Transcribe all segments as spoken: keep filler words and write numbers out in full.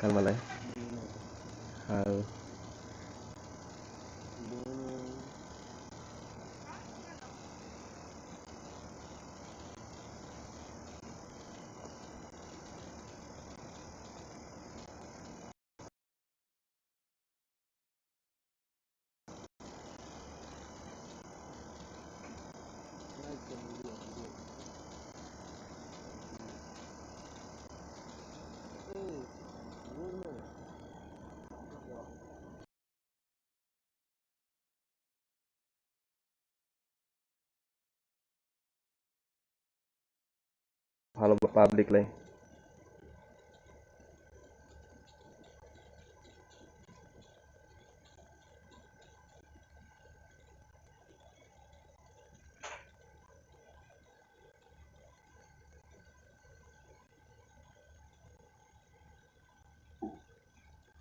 Kalma lai. Halo. Halo ba public lai.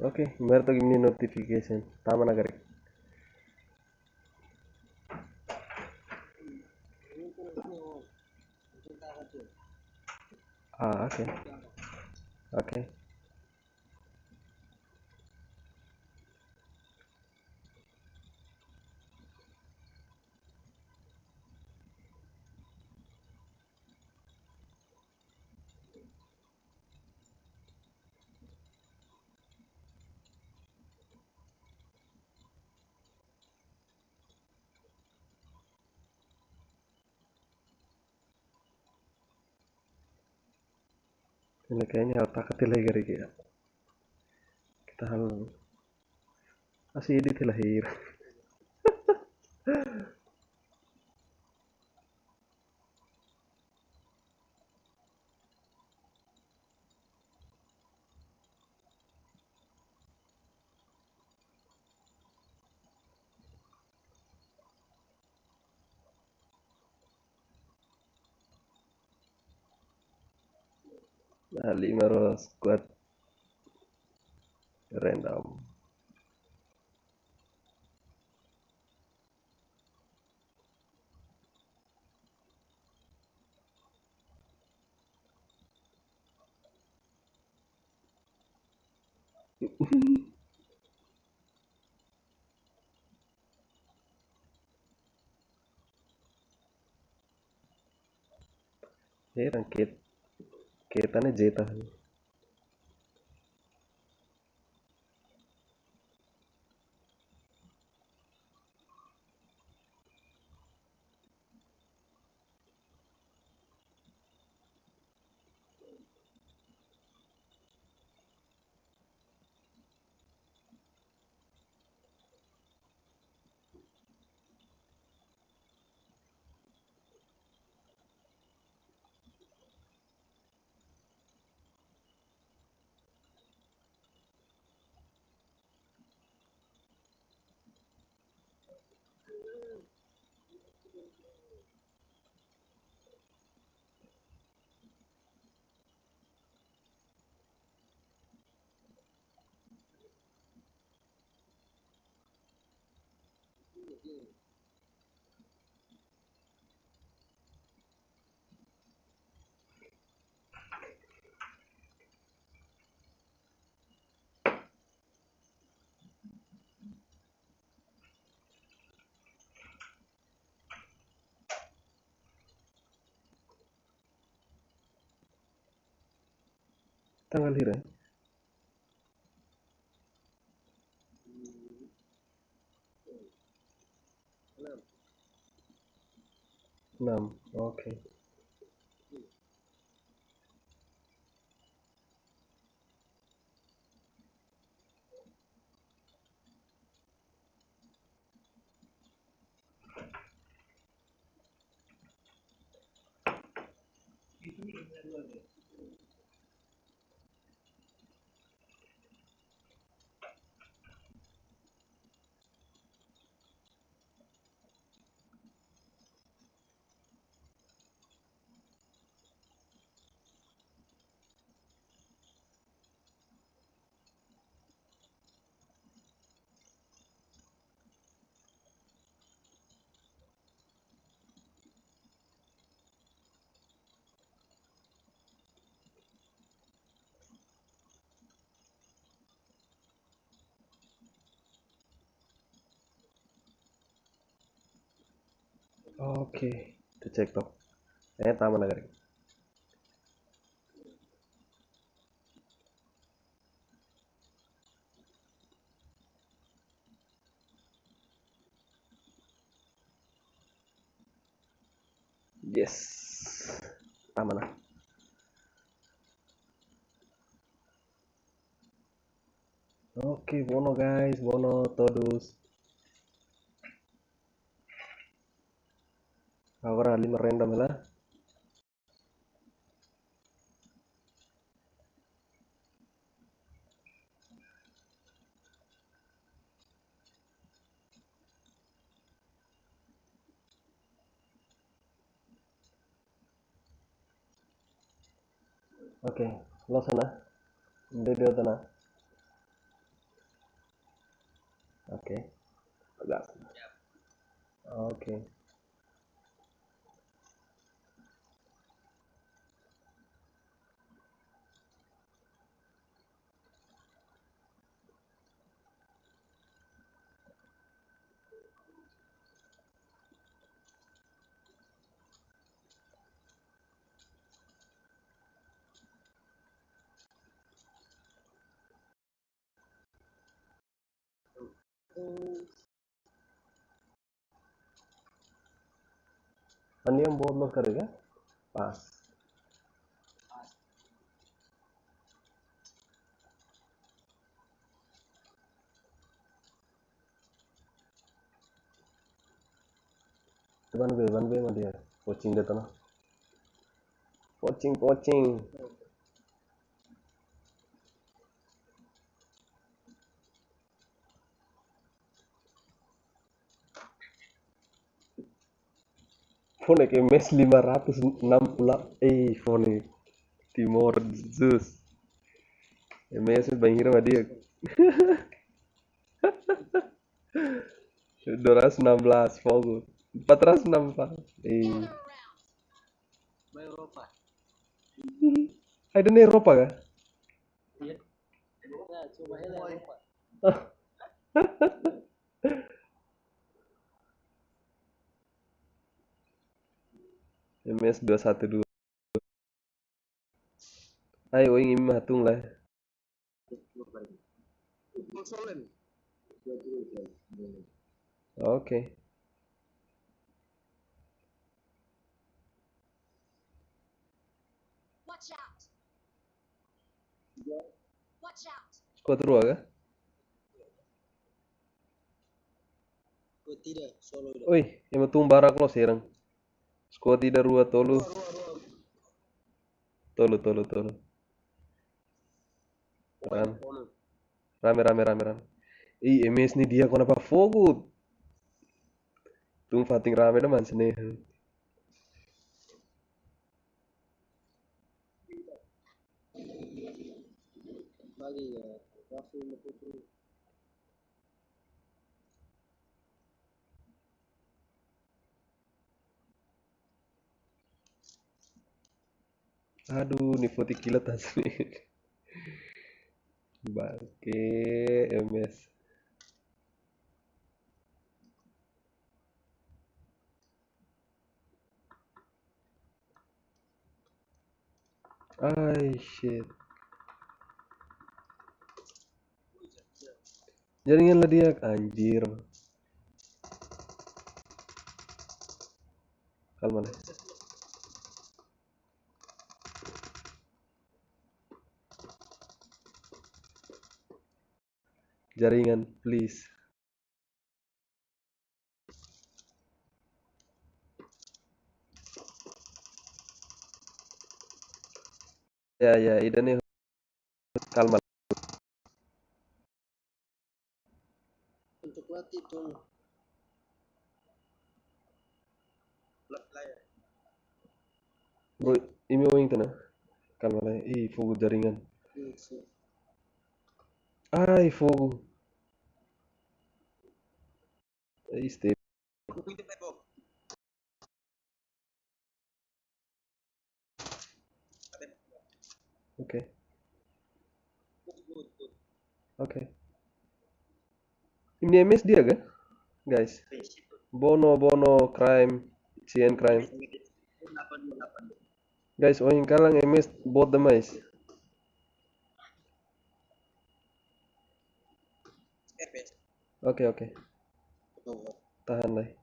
Oke, merto gimni notification. Tama na karik. Ah, oke. Oke. Ini kayaknya otak kecil lagi kali ya. Kita hal masih edit lahir. Nah, lima row squat random. Heran ket, ketane jeta. Tanggal hira? Enam. Oke. Oke, ita cek took. Eh, tama na karik. Yes. Tama na. Oke, bono guys, bono todos. Agora lima random hela. Oke, loos ona. Dede ona. Oke. Pegas. Oke. Anian boot loos karik ka? Pas. One B, one B mak di'ak. Poching de'it ona. Poching, poching. Fone ke M S lima ratus enam puluh. Eh, fone Timor, Jesus. M S bainhira mak di'ak. Dua ratus enam belas, fogo. Empat ratus enam puluh. Eh. Ba Europa. Ai, dan Europa ka? Iya. Ya, coba hela Europa. M S dua satu dua. Ai, oin imi hatún lai. Oke. Watch out. Watch out. Squad rua ka? Squad ida, solo ida. Oi, ema tun barak loos sira. Squad ida, rua, tolu. Rua, rua, rua. Tolu, tolu, tolu. Rame. Rame, rame, rame, rame. Ih, M S ne'e di'ak ona ba fogo. Tun fatin rame ida, maun, sini. Bagi ya, langsung betul. Aduh, ne'e foti kila tas ne'e. Bangke, M S. Ai, shit. Jaringan la di'ak, anjir. Kalma lai. Jaringan, please. Ya, ya, ida ne'e, kalma. Untuk latih tuh. Bro, imi oin tiha ona. Kalma lai. Ih, fogo jaringan. Iya, siap. Ai, fogo. Ai, stay. Oke. Oke. Imi M S di'ak ka, guys? Bono, bono, crime. C N Crime. Guys, ohin kalan M S bot demais. Oke, oke. Tahan lai.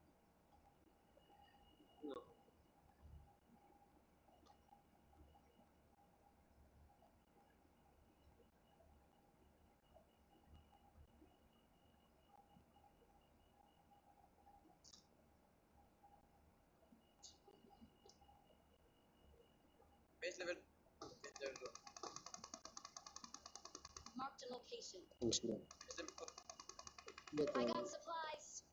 Base level. Marked a location. I got supplies.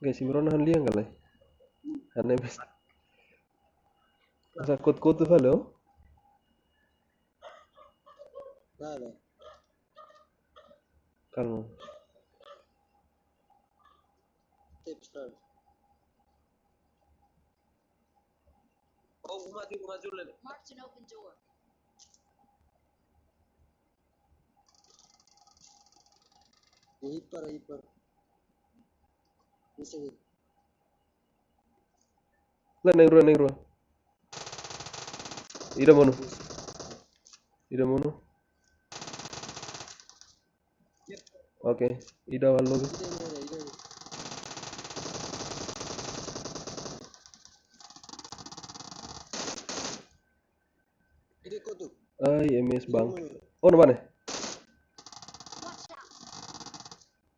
Guys, imi rona han lian ka lae? Han M S. Asa kot-kot tu halo. Nada. Kalma. Tips kan. Oh, uma di uma julen. Marked an open door. Ipar, ipar. Bisa ni. Lae, na'in rua, na'in rua. Ida monu. Ida monu. Oke, ida wan logi. Ai, M S bang. Oh, no bane.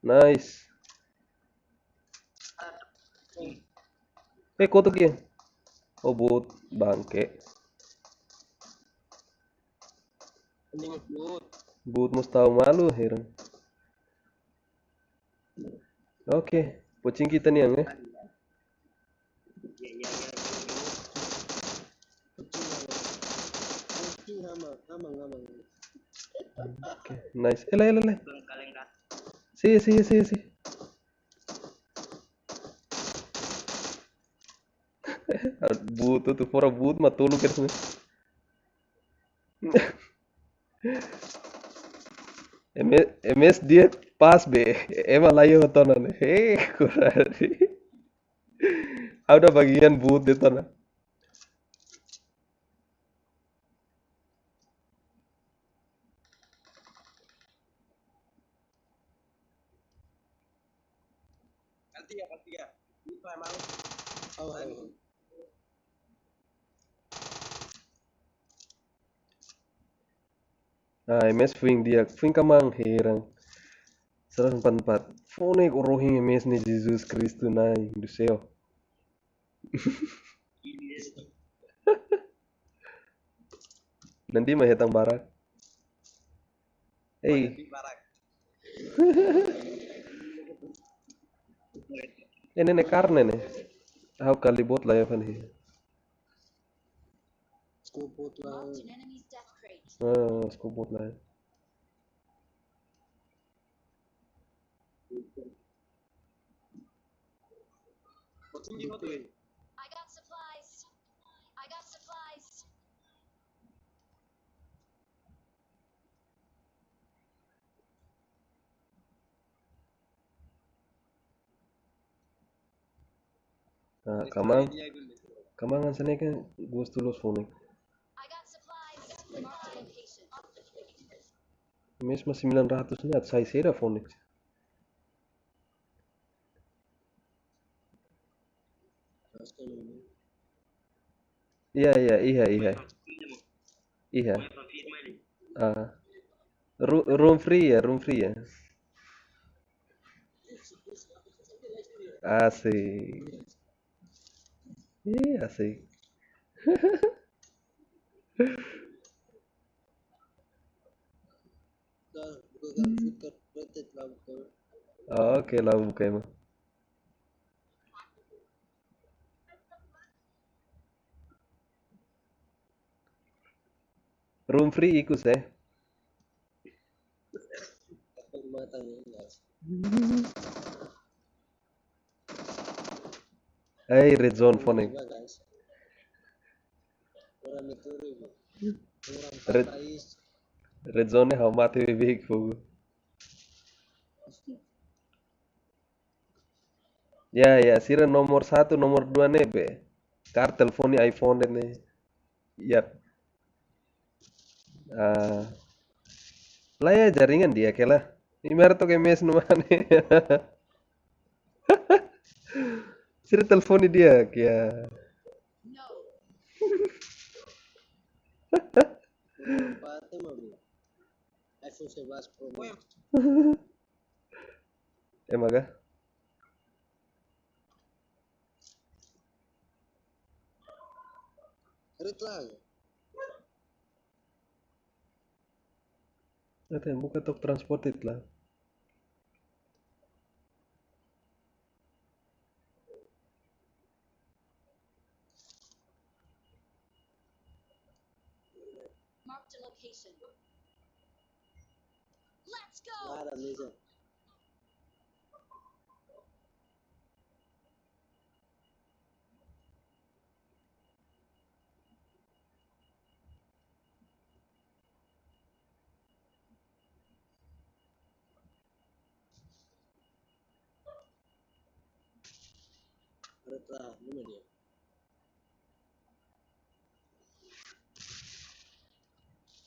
Nice. Eh, kotuk ya. Oh, bot bangke. Bot mós tau malu, heran. Oke, pochinki ita-nian, eh. Oke, nice. Ela, ela, ela. Si, si, si, si. Bot, tu fora bot, mas tolu ke sini. M S, M S dia pas be. Ema lain yang tonton. Hei, kurari. Ada bagian bot di sana. Kali tiga, kali tiga. Lupa emang. Oh, oh. Ah, M S fuing dia, fuing kamang heran. Seratus empat empat. Fone ko rohin M S ne'e Jesus Kristu Na'i do céu. Nanti mah hetang barak. Ei. Eh, ne'e ne'e karne ne'e. Ha'u kali bot lae fali. Scope bot lae. Ah, scope bot lae. I got supplies. I got supplies. Ah, kamang, kamang hanesan ne'e kan gostu loos fone. I got supplies. Marked a location. Mesmo sembilan ratus ne'e sai saida fone. Iya, iya, iya, iya. Iya. Ah. Ru-, room free ya, room free ya. Asik. Ih, asik. Oke, la buka ema. Room free ikus, eh. Ai, red zone fone. Red, red zone ne'e ha'u mate beibeik fogo. Ya, ya, sira nomor satu, nomor dua ne'ebé? Karik telefone iPhone de'it ne'e. Yap. Ah, la iha jaringan di'ak hela. Imi haree took M S no mane. Sira telefone di'ak ya. Empate, mami. iPhone sebelas Pro Max. Ema ka? Red lah. Ate buka took transporte ita. Marked a location. Let's go! Nada, mesa.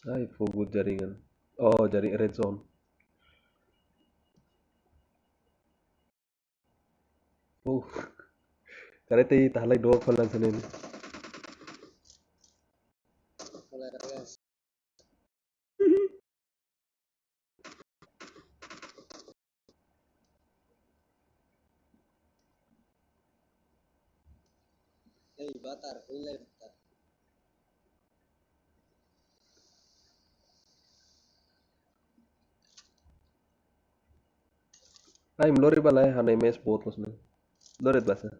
Ai, fogo jaringan. Oh, jaring red zone. Oh. Kareta i tahalai dua kolan sana ini. Ei, batar, ei, batar. Ai, imi lori ba lai, ha'u-nia M S boot loos ne'e. Lori ba sá.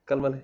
Kalma lai.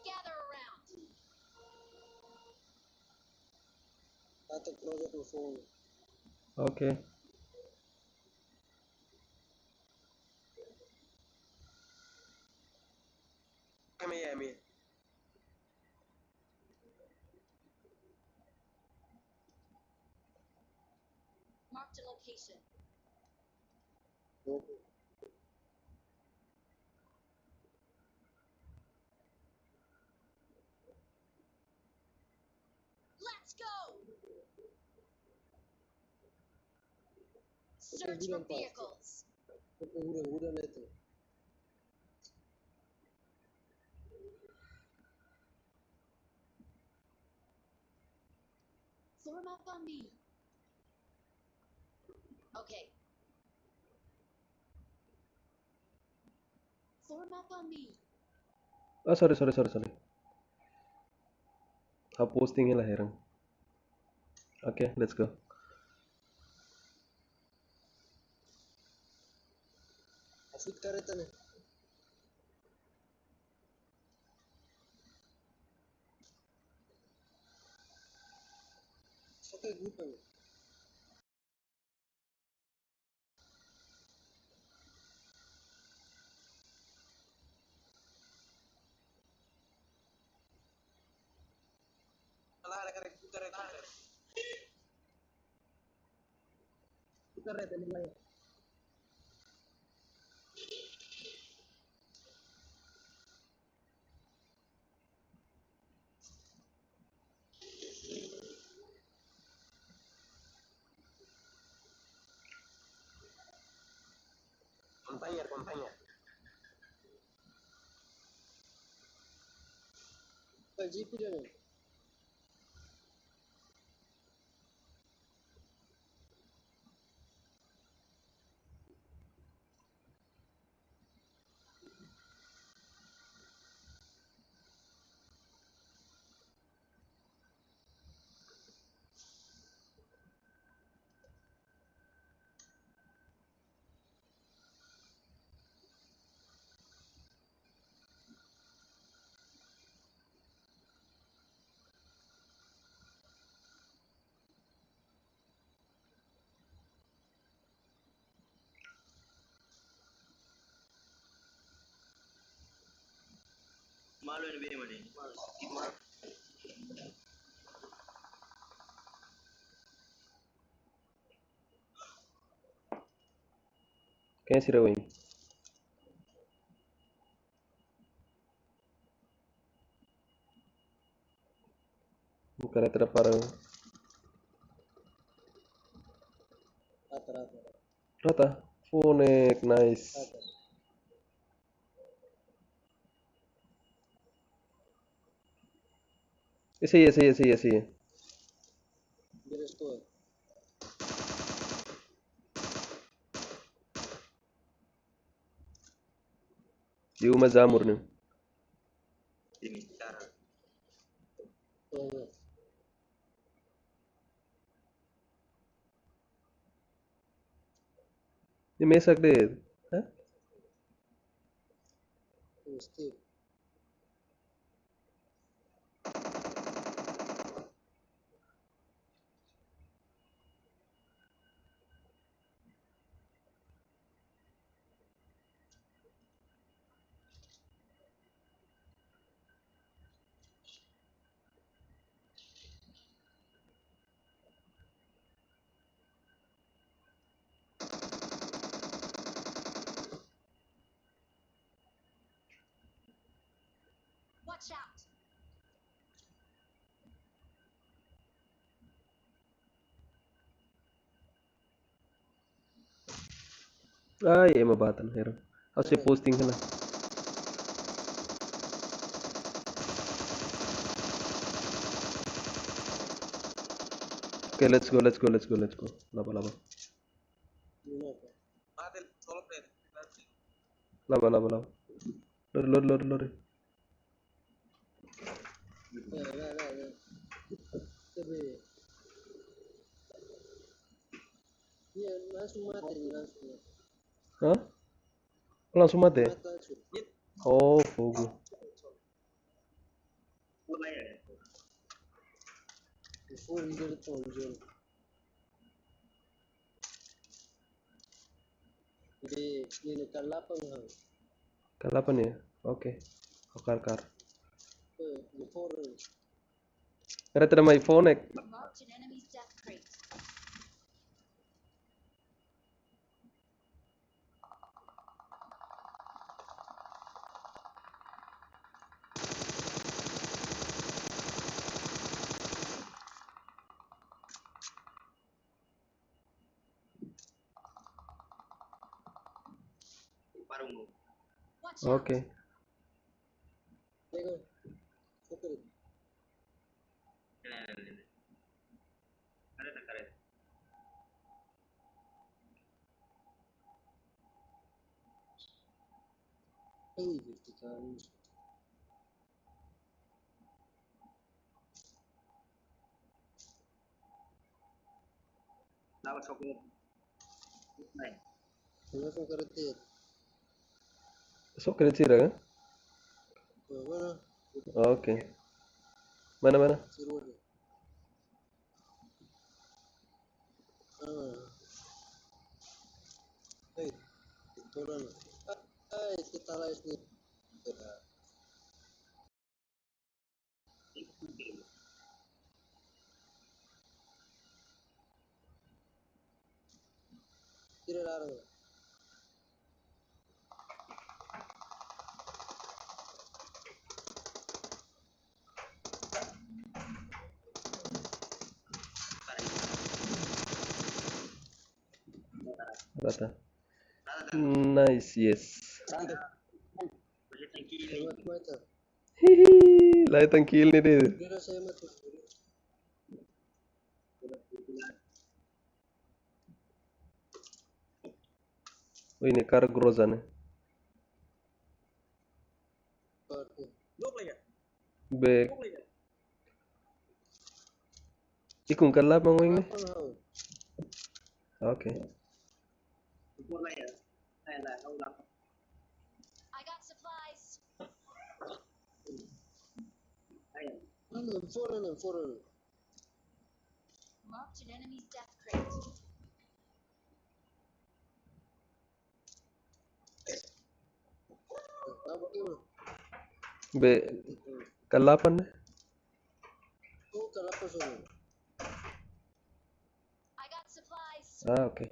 Gather around. Atu close to phone. Okay. Ami, ami. Marked a location. Let's go! Search for vehicles. Form up on me. Okay. Form up on me. Oh, sorry, sorry, sorry, sorry. Ha'u posting hela heran. Okay, let's go. Asik kareta ne'e. Oke, good. Compañero, compañero. Jeep dia, man. Malu ini bagaimana ini? Ken sira win? Bukan, rata para. Rata, rata. Rata. Funek, nice. Rata. Ese, ese, ese, ese. Dia satu. Iha uma jamur ne'e. Ne'e mesak de'it, ha? Watch out! Ai, ema batan, hero. Ha'u sei posting hela. Okay, let's go, let's go, let's go, let's go. Laba, laba. Laba, laba, laba. Lori, lori, lori, lori. Iya, langsung mati, langsung mati. Hah? Langsung mati? Mati langsung. Oh, fogo. Before you get it from John. Di, di kalapan hang. Kalapan ya? Oke. Oke, kar. Eh, before. Ada, ada my phone, ek. Marked an enemy's death crate. Oke. Laba sok. Laba sok karetir. Sok karetir, eh? Mana? Oke. Mana, mana? Siru. Ah. Hei, turun. Hei, kita lagi sini. Tira larang. Rata. Nice, yes. Kuat, kuat. Hihi, la hetan kill ne'e de'it. Oi, ne'e karik Groza ne'e. Be, ikun kala bang wing ne'e. Oke. I got supplies. Foreign, foreign. Marked an enemy's death crate. Be, kalapan ne'e? I got supplies. Ah, oke.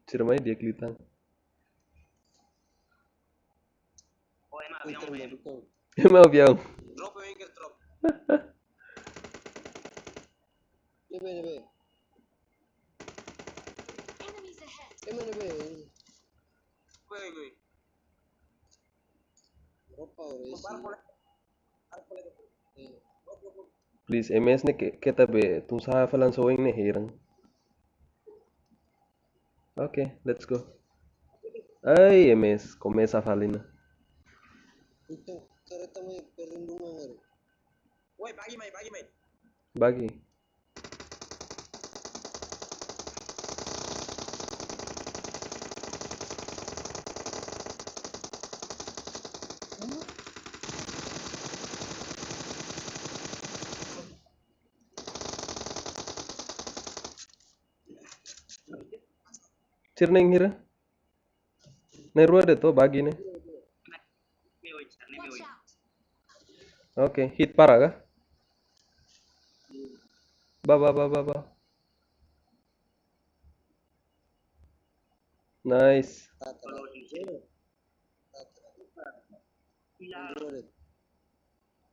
Sira mai di'ak liután. Ema aviaun. Drop, drop. Ne'ebé, ne'ebé. Enemies ahead. Ema ne'ebé. Oi, oi. Drop power. Please, M S ne'e ke, keta be, tun sa falan soeng ne'e heran. Oke, let's go. Ai, M S, komesa fali ona. Itu, kareta mai perlindungan hari. Woi, bagi mai, bagi mai. Bagi. Sira-ne'e hira? Na'in-rua de'it to bagi ne'e. Oke, hit para ka? Ba, ba, ba, ba, ba. Nice.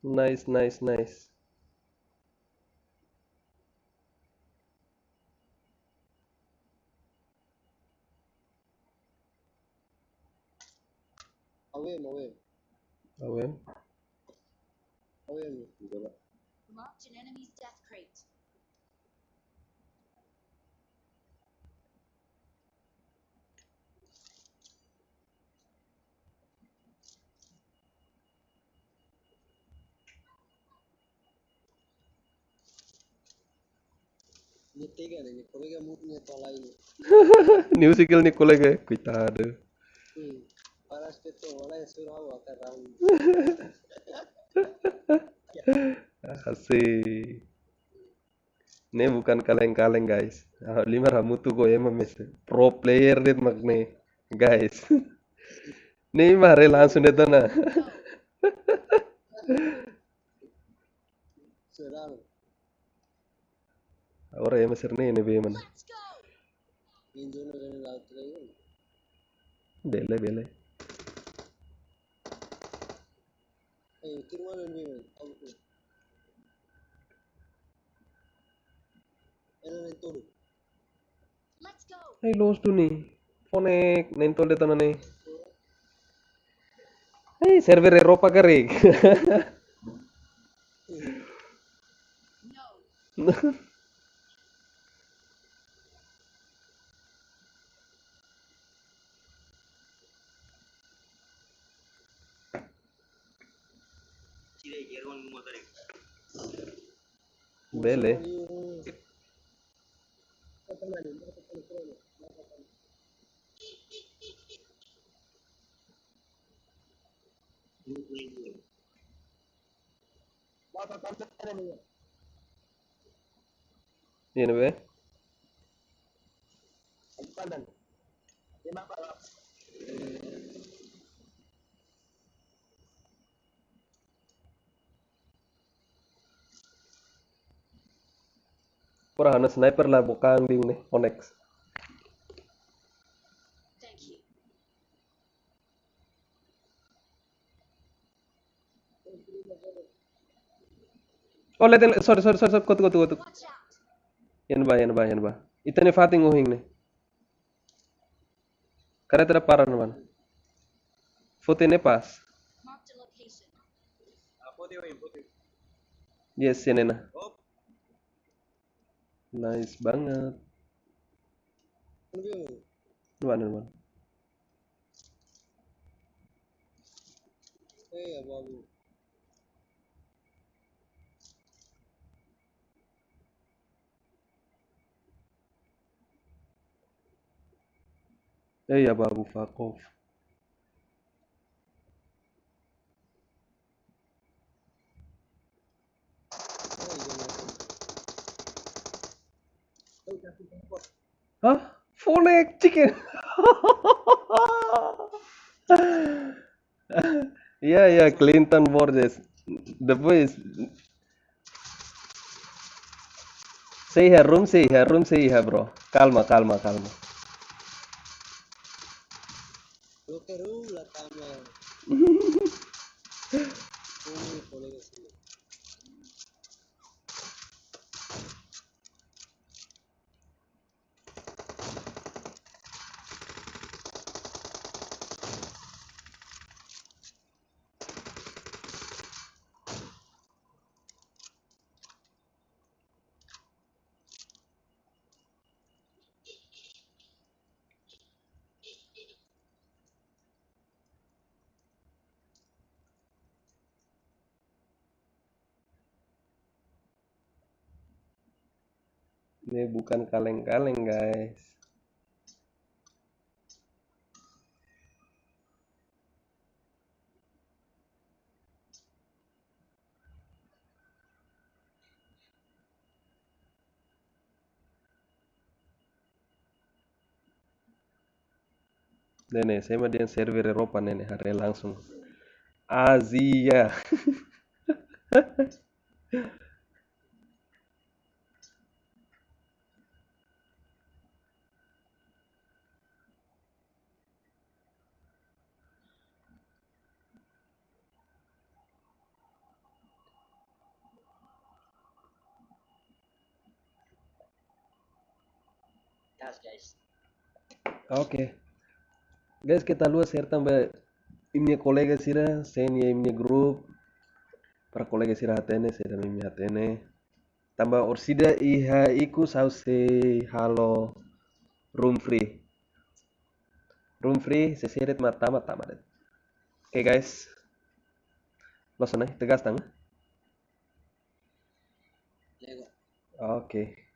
Nice, nice, nice. Awem, awem. Awem. Awem. Marked an enemy's death crate. Nia tega ne'e, nia kolega mutu nia tola ini. New skill nia kolega, koitadu. Hmm. Paras keto, wala ya surau akan raun. Asik. Ne'e bukan kaleng-kaleng, guys. Ah, lima ramutu ko ema mese. Pro player de'it mak ne'e, guys. Ne'e mak haree langsung de'it ona. Serang. Agora ema sira-ne'e ne'ebé mana? Bele, bele. Eh, tiro mana ni, man? Kamu tu. Ena na'in-tolu. Let's go. Ai, loos duni. Fonek, na'in-tolu de'it ona ne'e. Ai, server Eropa karik. No. Bele. Iha ne'ebé? Por hana sniper la bokang ding ne'e, Onyx. Thank you. Oh, leten, sorry, sorry, sorry, sorry, kotu, kotu, kotu. Watch out. Iha ne'ebá, iha ne'ebá, iha ne'ebá. Ita-nia fatin ohin ne'e. Kareta da para, teman. Foto ini pas. Yes, ini nah. Nice banget. Mana, mana? Eh, ya, babu, fuck off. Hah? Full leg chicken. Ya, ya, Clinton Borges. The boys. Say hi, room, say hi, room, say hi, bro. Kalma, kalma, kalma. Loke room la tama. Ini boleh ke sini. Ini bukan kaleng-kaleng, guys. Ne'e, ne'e, saya mah dehan server Eropa ne'e, ne'e, haree langsung. Azia. Yes, guys. Oke. Guys, keta haluha share tanba imi-nia kolega sira, share iha imi-nia grup. Para kolega sira hatene, share tanba imi hatene. Tanba orsida iha ikus ha'u sei halo room free. Room free, sei seret mak tama, tama de'it. Oke, guys. Loos ona, tegas tang. Oke.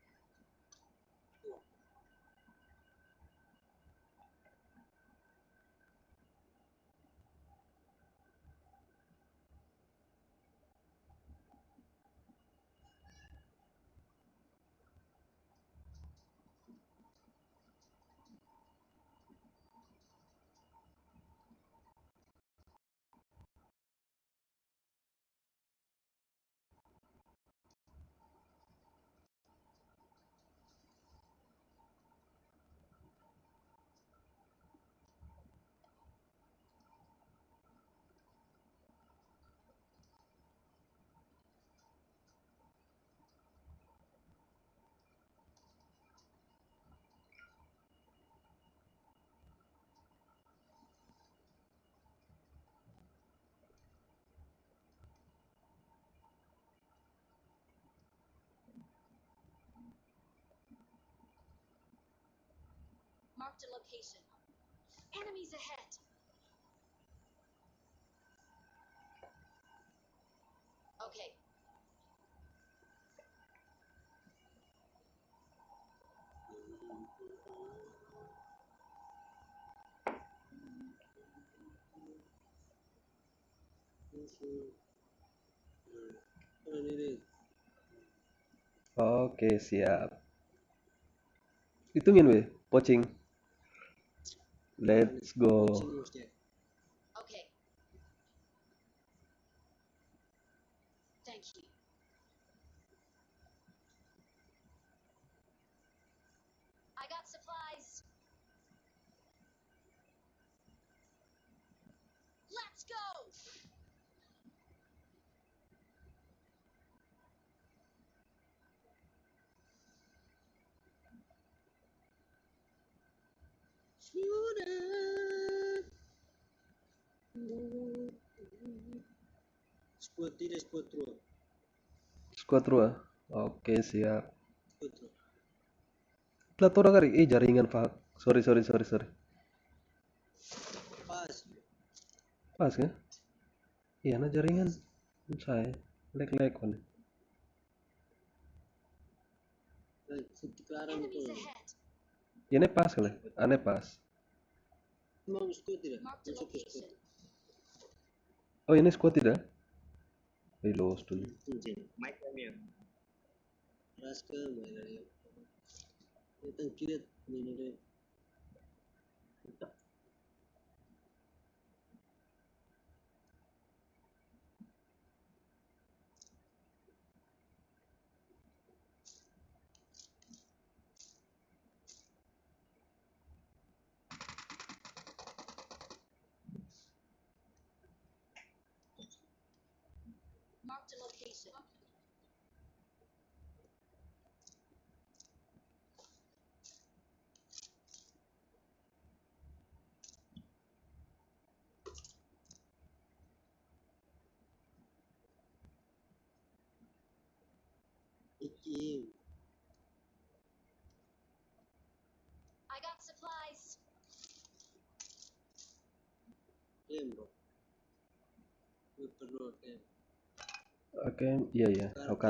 Marked a location. Enemies ahead. Okay. Oke, siap. Itu min we, poching. Let's go. Okay. Thank you. I got supplies. Let's go. Squad ida, squad rua. Squad rua. Oke, siap. Squad rua. Platora kari, eh, jaringan, fuck. Sorry, sorry, sorry, sorry. Pas. Pas ka? Iya, nah, jaringan. Saya. Lag-lag, mana. Nah, si Clara no. Enemies ahead. Iya, ne'e pas kali. Ah, ne'e pas. Mau squad ida. Marked a location. Oh, ne'e squad ida. Ai, lost dulu. Sim, sim. Mic é mesmo. Rasca, mas aí. Então, queria. Marked a location. Iki. I got supplies. Em, bro. Gue perlu em. Oke, iya, iya. Oke.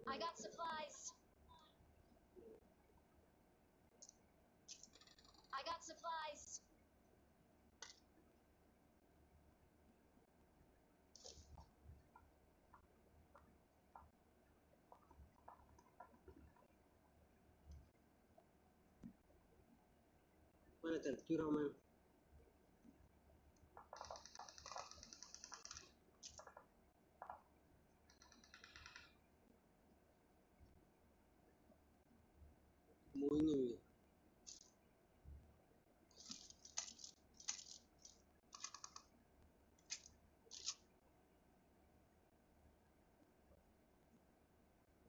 I got supplies. I got supplies. Mana kan? Tira mana? Munyi.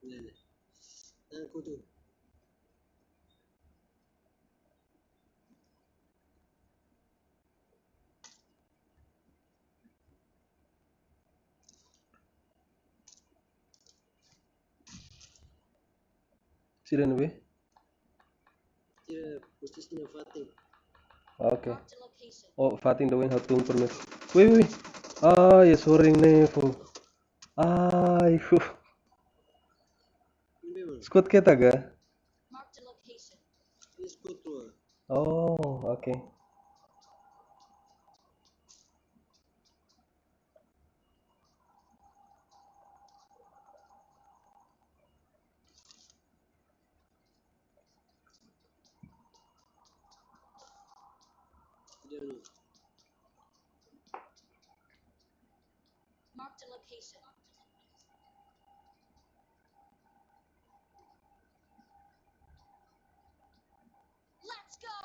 Ne'e, ne'e. Ne'e kutu. Sira ne'ebé? Sira posisi iha fatin. Oke. Marked a location. Oh, fatin ida-ne'e ha'u tun permit. Wih, wih, wih. Ah, ya, sorry, ne'e, fo. Ai, huh. Ne'ebé, bro? Squad ketak ka? Marked a location. Ini squad rua. Oh, oke. Marked a location. Let's go!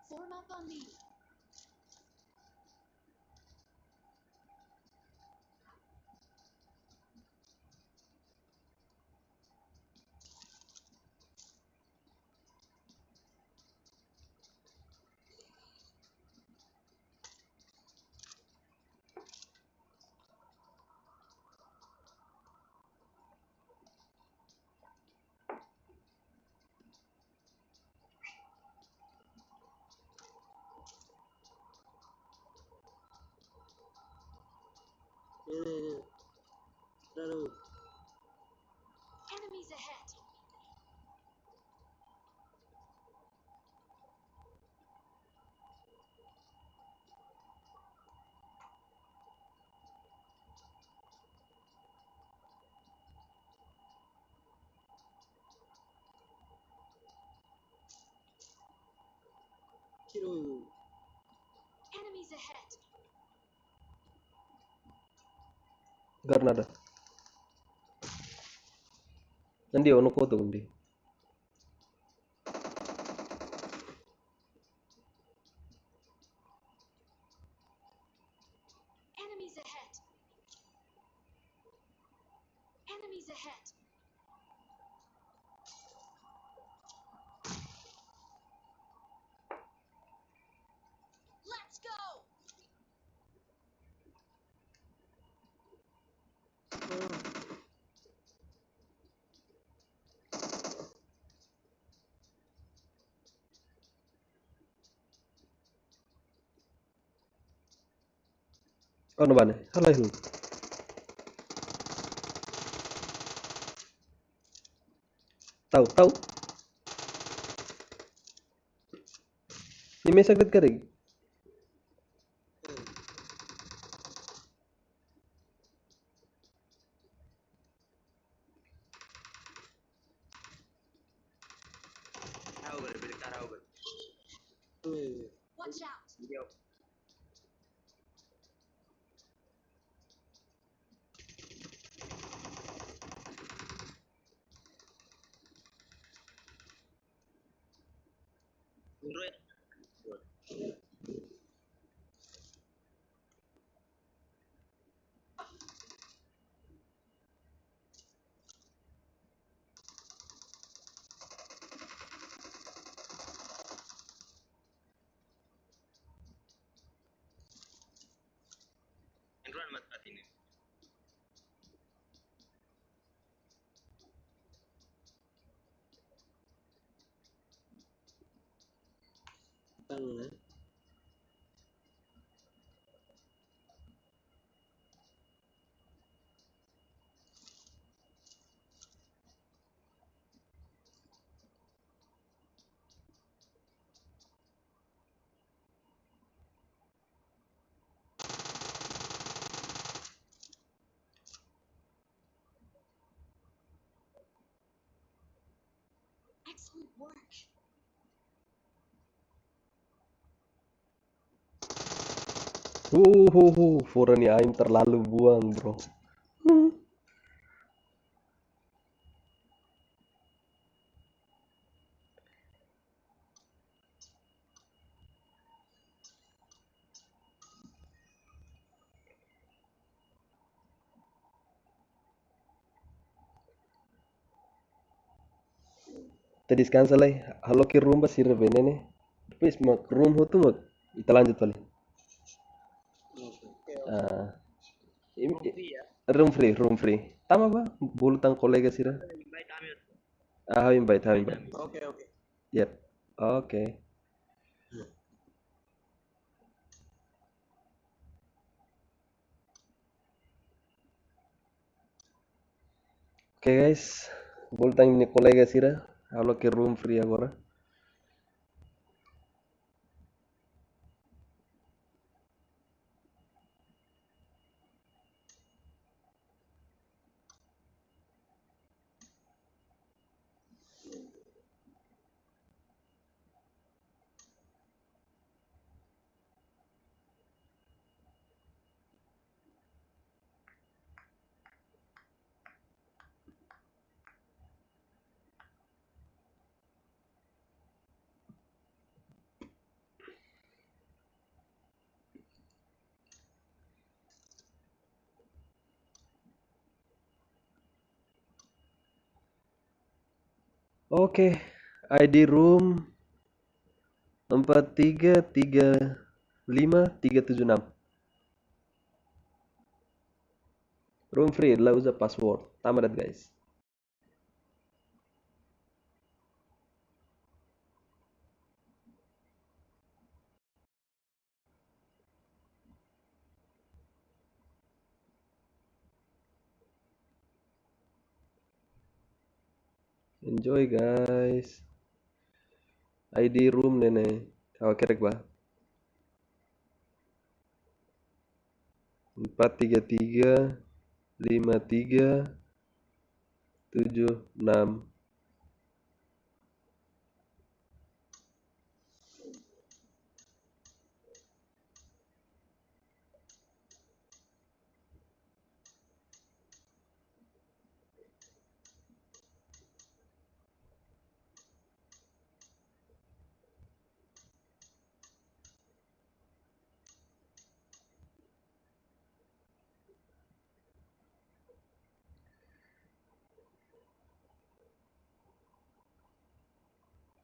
Form up on me. Ne'e, ne'e, ne'e. Daru. Enemies ahead. Tiro. Enemies ahead. Granada. Nandi, ó-nia kotuk, nandi. Enemies ahead. Enemies ahead. Oh, no bane. Halai hulu. Tau, tau. Imi mesak de'it karik? Watch out! Excellent work. Uh, uh, uh, fora nia aim terlalu buang, bro. Hmm. Ita deskansa lai, halo ke room ba sira be ne'e. Depois mak room hotu mak ita lanjut fali. Ah, im-, room free, room free. Tama ba, bolu tan kolega sira. Ah, ha'u invite, ha'u invite. Oke, oke. Yep. Oke. Oke, guys, bolu tan imi-nia kolega sira, halo ke room free agora. Oke, I D room empat tiga tiga lima tiga tujuh enam. Room free, la uza password. Tama de'it, guys. Enjoy, guys. I D room ne'e ne'e. Ha'u hakerek ba. Empat tiga tiga lima tiga tujuh enam.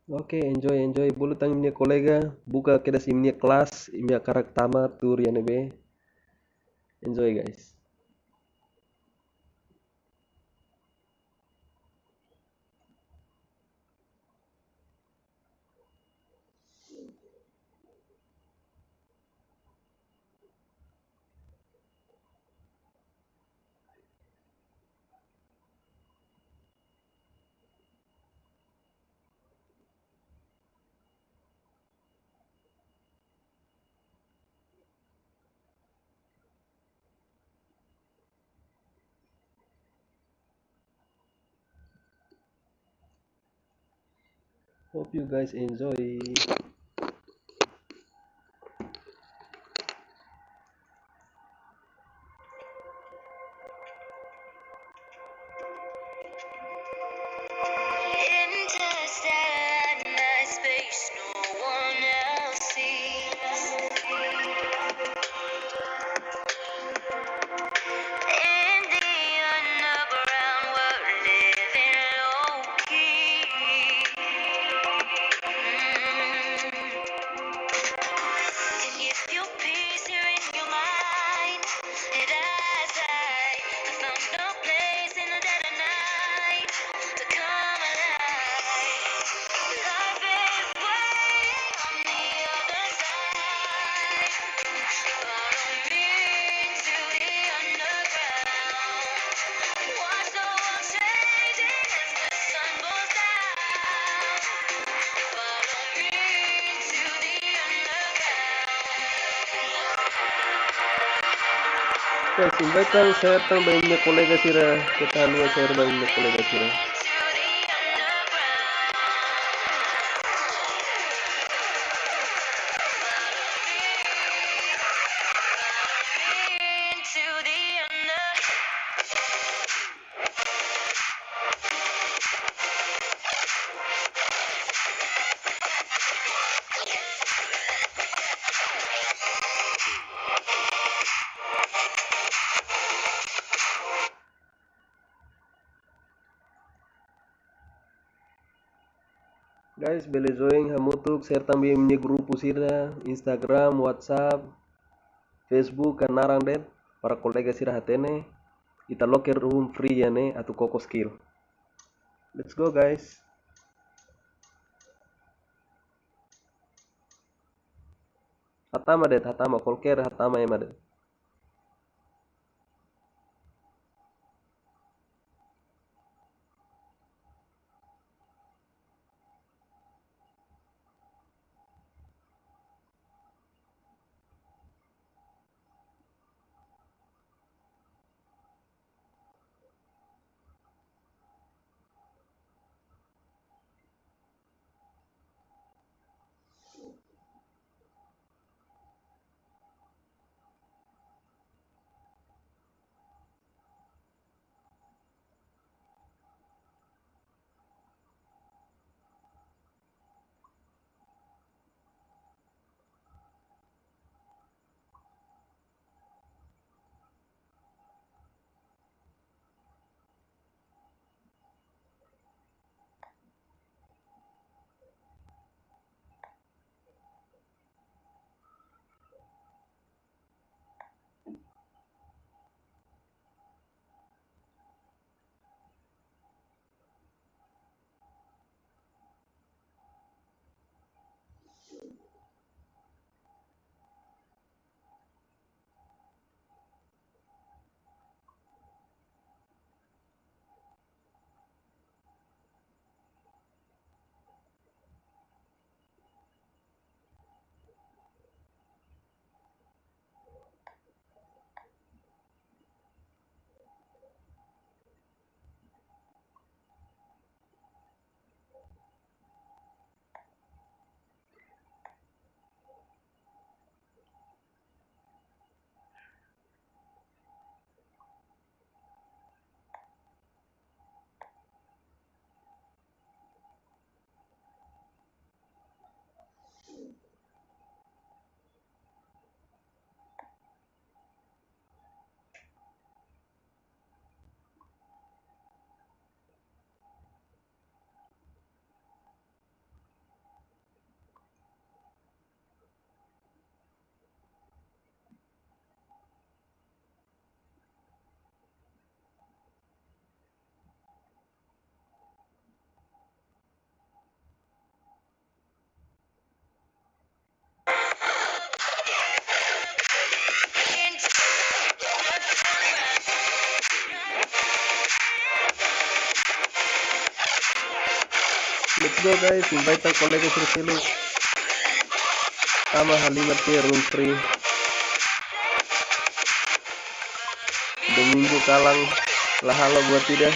Oke, enjoy, enjoy. Bolu tan imi-nia kolega, buka kedas imi-nia kelas, imi hakarak tama tuur iha ne'ebé. Enjoy, guys. Hope you guys enjoy. Interstellar night space, no one else sees. In the underground, we're living low key. Mm. Can you feel peace here in your mind? It has high. I found no place in the dead of night to come alive. Life is way on the other side. Follow me to the underground. Watch the world changing as the sun goes down. Follow me to the underground. Guys, invite tan share tan ba imi-nia kolega sira, keta haluha share ba imi-nia kolega sira. Guys, bele join hamutuk, share tan ba imi-nia grupu sira, Instagram, WhatsApp, Facebook, ka naran de'it, para kolega sira hatene. Ita loke room free iha ne'e atu koko skill. Let's go, guys. Hatama de'it, hatama, kualkér hatama ema de'it. Let's go, guys, invite tan kolega sira seluk. Tama halimar tiha room free. Domingu kalan la halo buat ida.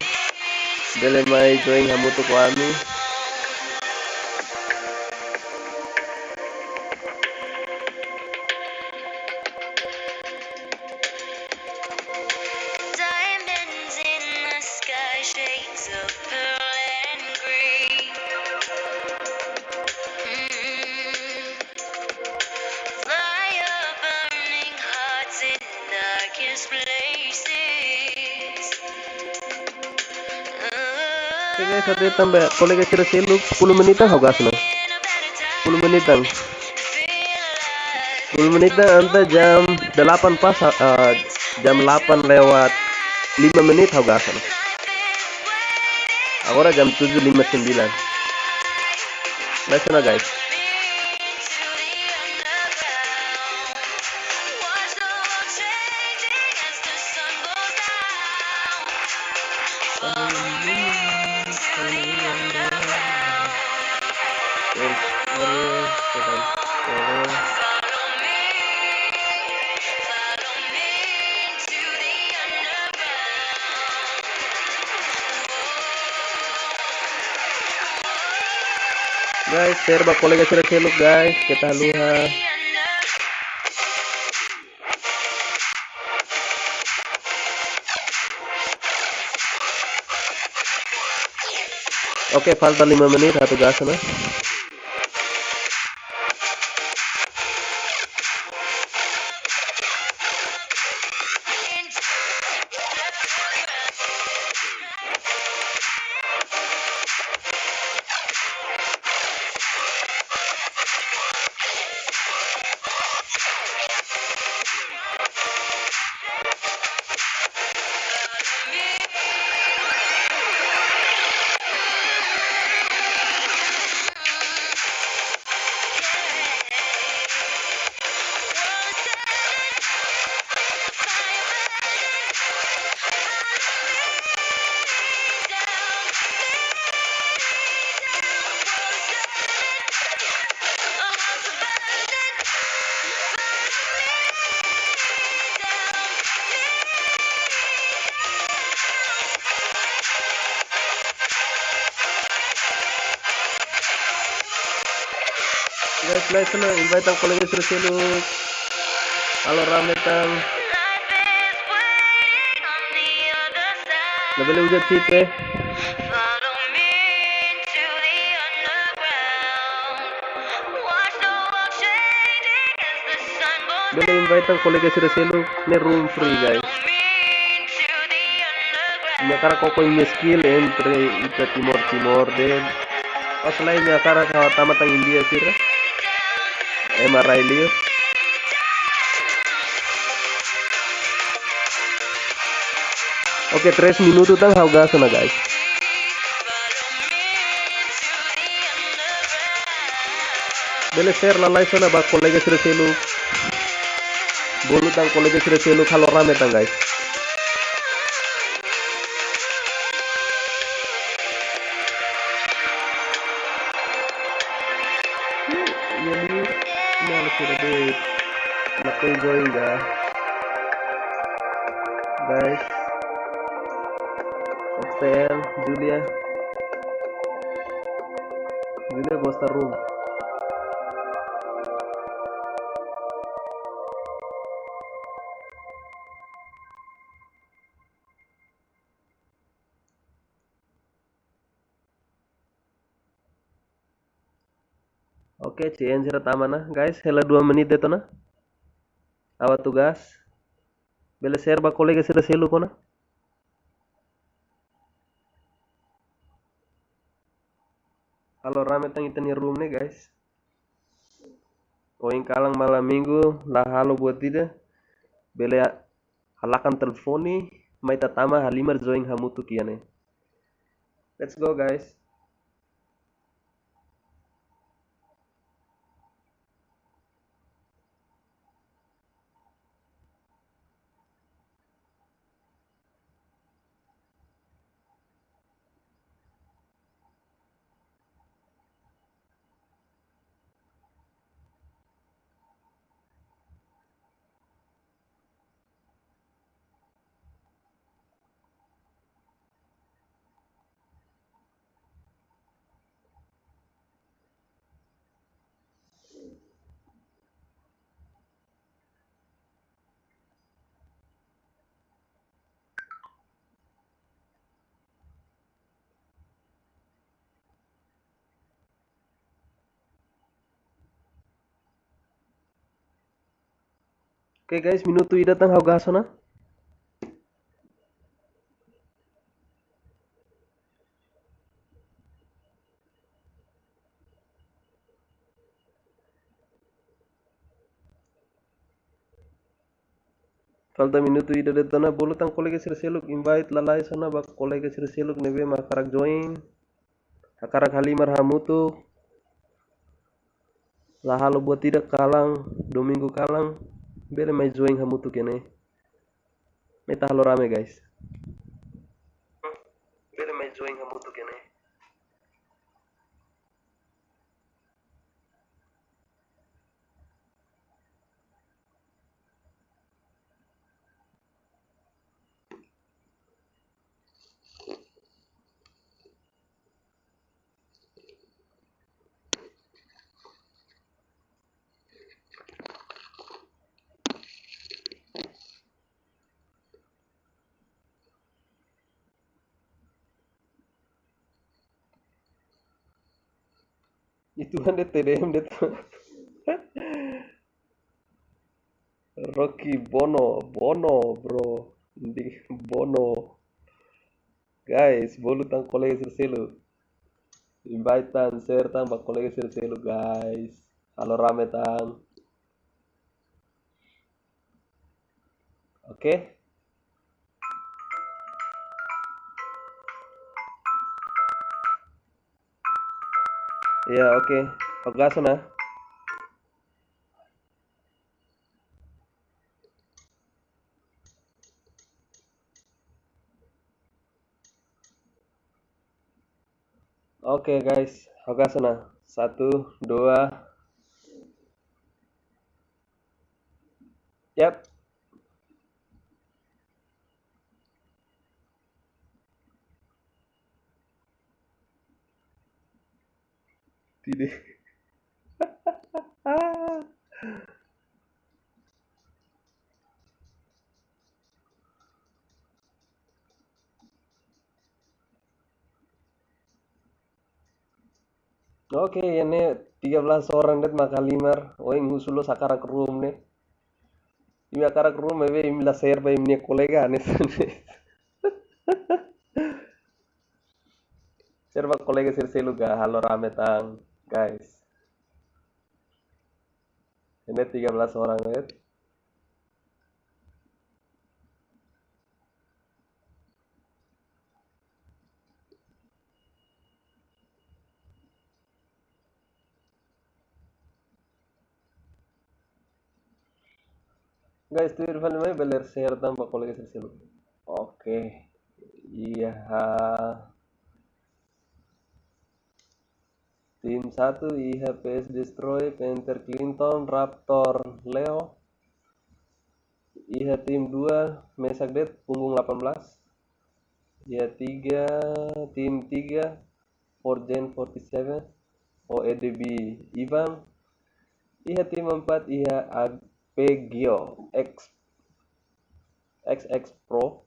Bele mai join hamutuk ho ami. Satu tambah kolega sira seluk sepuluh menit ha'u gas ona. Sepuluh menit. Sepuluh menit entaun jam delapan pas, ah, jam delapan lewat lima menit ha'u gas ona. Agora jam tujuh lima sembilan. Lais ona, guys. Guys, share ba kolega sira seluk, guys, keta haluha. Oke, falta lima menit, atu gas ona. Guys, lais ona, invite tan kolega sira seluk. Halo rame tan. Labele uza tipe. Bele invite tan kolega sira seluk, ne'e room free, guys. Imi hakarak koko imi-nia skill entre ita Timor-Timor de'it. Pas lae imi hakarak ha'u tama tan India sira. Ema rai liu. Oke, tres minutu tan ha'u gas ona, guys. Bele share lalais ona ba kolega sira seluk. Bolu tan kolega sira seluk, halo rame tan, guys. Iya, ini, ini harus sudah di lakuin join, guys. Guys. F T L, Julia. Julia gosta room. Oke, C N sira tama ona. Guys, hela dua menit de'it ona. Ha'u atu gas. Bele share ba kolega sira seluk ona. Halo rame tan ita-nia room ne'e, guys. Ohin kalan malam minggu la halo buat ida. Bele a-, halakan telefone, mai ita tama halimar join hamutuk iha ne'e. Let's go, guys. Oke, guys, minutu ida tan ha'u gas ona. Falta minutu ida de'it ona, bolu tan kolega sira seluk, invite lalais ona ba kolega sira seluk ne'ebé mak hakarak join, hakarak halimar hamutuk, la halo buat ida kalan, domingu kalan, bele mai join hamutuk iha ne'e. Mai ita halo rame, guys. Bele mai join hamutuk iha ne'e. Itu kan de'it T D M de'it. Rocky Bono, Bono, bro. Di Bono. Guys, bolu tan kolega sira seluk. Invite tan, share tan ba kolega sira seluk, guys. Halo rame tan. Oke. Ya, oke. Oke, sudah. Oke, guys, oke, sana. Satu, dua. Yap. Tidak. Oke, iha ne'e tiga belas orang de'it mak halimar, ohin husu loos hakarak room ne'e. Imi hakarak room, maibé imi la share ba imi-nia kolega, ne'e. Share ba kolega sira seluk ka, halo rame tan, guys. Iha ne'e tiga belas orang de'it. Guys, tuir fali mai bele share tan ba kolega sira seluk. Oke. Iha tim satu iha P S Destroy, Panther Clinton, Raptor Leo. Iha tim dua, mesak de'it, Punggung delapan belas. Iha tiga, tim tiga, Four Gen forty seven, O E D B Ivan. Iha tim empat, iha A P Geo, X, X X Pro.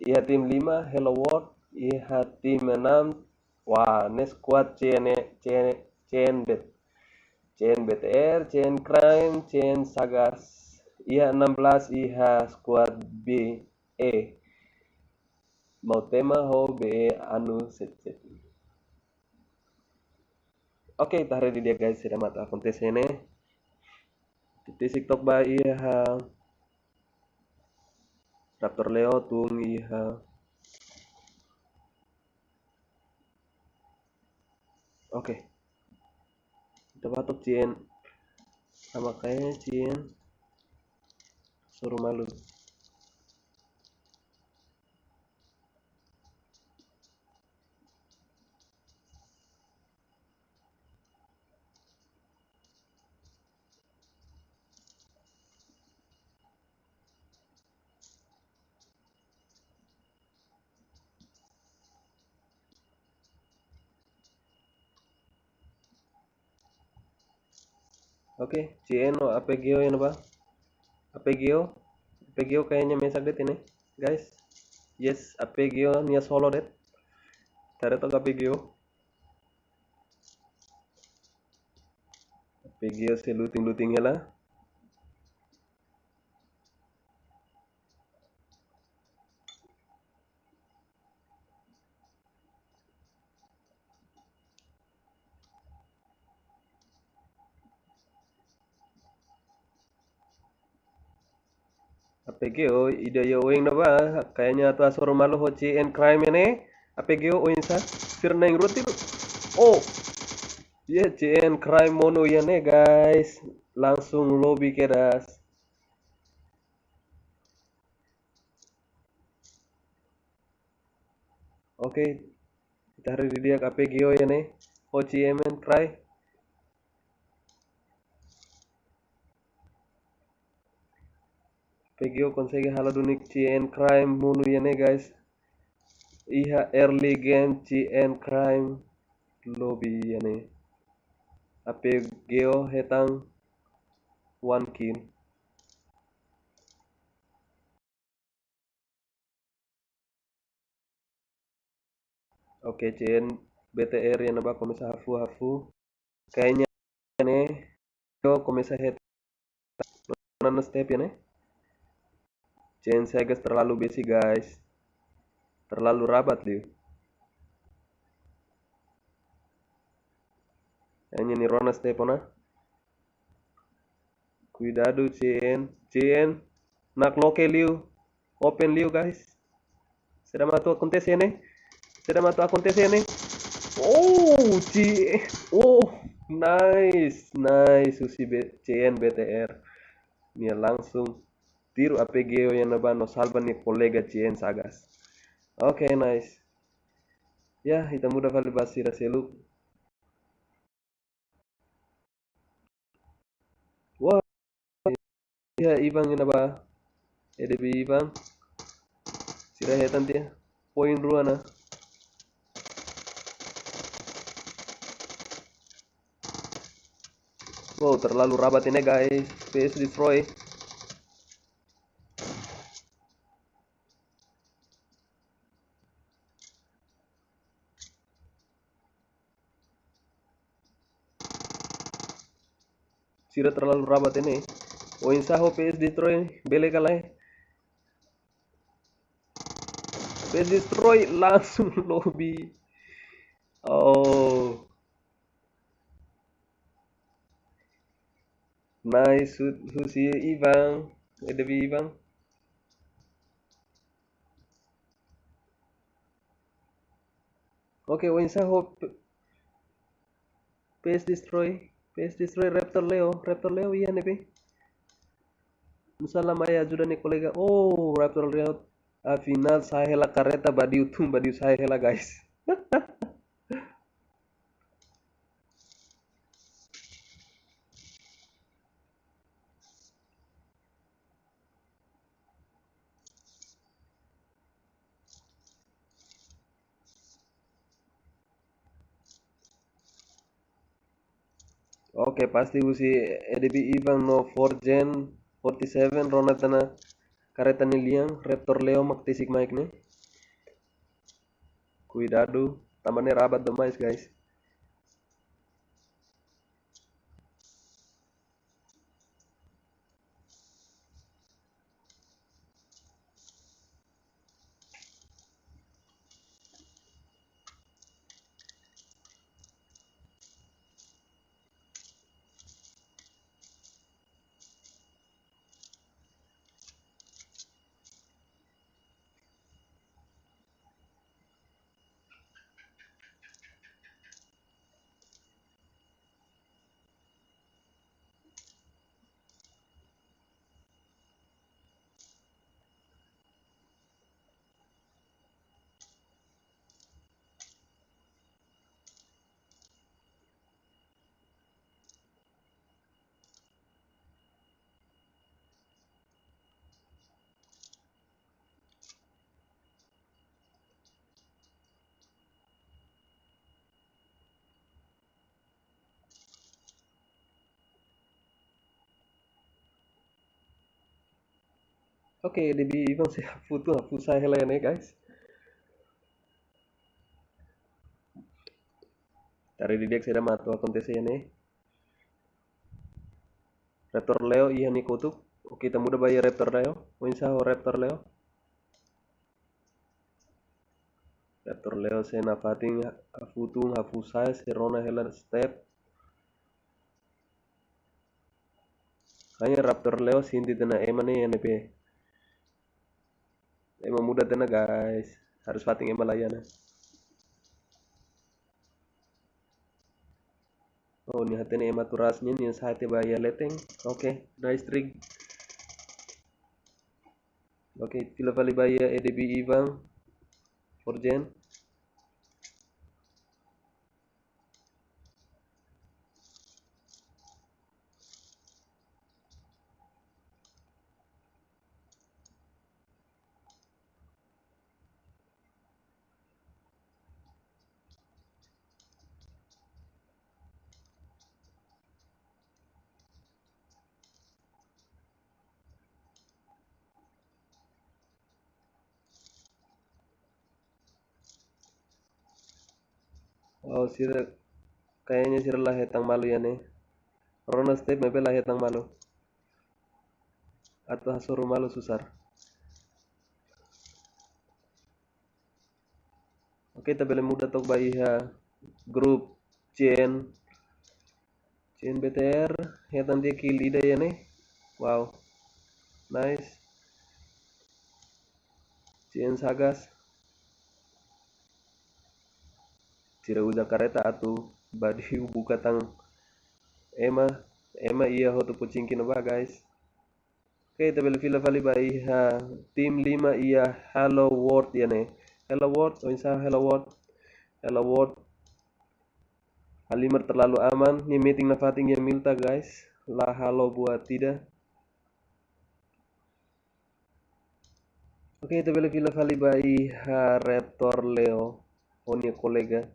Iha tim lima, Hello World. Iha tim enam, wah, ne'e squad C N, C N, C N B, C N B T R, C N Crime, C N Sagas. Iha enam belas, iha squad B E. Mau tema ho B E anu set set. Oke, ita haree didi'ak guys, saida mak akontese ne'e. Titik tok ba iha Raptor Leo tun iha. Oke. Ita bá took C N. Sama kayak C N. Suruh malu. Oke, C N no A P Geo iha ne'ebá? A P Geo, A P Geo kayaknya mesak de'it ne'e, guys. Yes, A P Geo nia solo de'it. Ita haree took A P Geo. A P Geo sei looting-looting hela. P G O, ida iha oin ne'ebá, kayaknya atu hasoru malu ho C N Crime ne'e. A P G O oinsá, sira na'in-rua tiru. Oh, ya C N Crime monu iha ne'e, guys. Langsung lobby kedas. Oke, ita haree didi'ak A P G O iha ne'e, ho C N Crime. A P G O konsege halo duni C N Crime monu iha ne'e, guys. Iha early game C N Crime lobby iha ne'e. A P G O hetan one kill. Oke, C N B T R iha ne'ebá komesa hafu-hafu. Kayaknya ne'e, yo komesa hetan nona step iha ne'e. C N Sagas terlalu besik, guys. Terlalu rabat liu. Kayaknya nia rona step ona. Kuidadu C N, C N nakloke liu, open liu, guys. Saida mak atu akontese ne'e? Saida mak atu akontese ne'e? Oh, C N, oh, nice, nice, husi B-, C N B T R. Nia langsung tiru A P G O iha ne'ebá no salva nia kolega C N Sagas. Oke, nice. Ya, ita muda fali ba sira seluk. Wah, ya, Ivan iha ne'ebá. E D B Ivan. Sira hetan tiha. Poin rua ona. Wow, terlalu rabat ne'e, guys. P S Destroy. Sira terlalu rabat ne'e. Oinsá ho P S Destroy, bele ka lae? P S Destroy langsung lobby. Oh. Nice shoot husi Ivan, E D B Ivan. Oke, oinsá ho P-, P S Destroy, P S Destroy Raptor Leo, Raptor Leo iha ne'ebé. Nusá la mai ajuda nia kolega. Oh, Raptor Leo, afinál sa'e hela kareta, badiu tun, badiu sa'e hela, guys. Oke, pasti husi E D B Ivan no Four Gen forty seven rona tiha ona kareta nia lian, Raptor Leo mak tesik mai ne'e. Kuidadu, tanba ne'e rabat demais, guys. Oke, E D B Ivan sei hafu tun, hafu sa'e hela iha ne'e, guys. Haree didi'ak saida mak atu akontese iha ne'e. Raptor Leo iha nia kotuk. Oke, ita muda ba iha Raptor Leo. Oinsá ho Raptor Leo? Raptor Leo sei nafatin hafu tun, hafu sa'e, sei rona hela step. Hanya Raptor Leo sente tiha ona ema ne'e iha ne'ebé. Ema muda tiha ona, guys. Harus fatin ema la iha ona. Oh, nia hatene ema atu rush nian, nia sa'e tiha ba iha leten. Oke, nice trick. Oke, fila fali ba iha A D B Ivan. Four Gen. Oh, sira, kayaknya sira la hetan malu iha ne'e. Rona step maibé la hetan malu. Atu hasoru malu susar. Oke, ita bele muda took ba iha grup C N. C N B T R, hetan tiha kill ida iha ne'e. Wow. Nice. C N Sagas. Sira uza kareta atu badiu buka tan ema, ema iha hotu Pochinki ne'ebá, guys. Oke, ita bele fila fali ba iha tim lima iha Hello World iha ne'e. Hello World, oinsá Hello World? Hello World. Halimar terlalu aman, nia metin nafatin iha Milta, guys. La halo buat ida. Oke, ita bele fila fali ba iha Raptor Leo, ho nia kolega.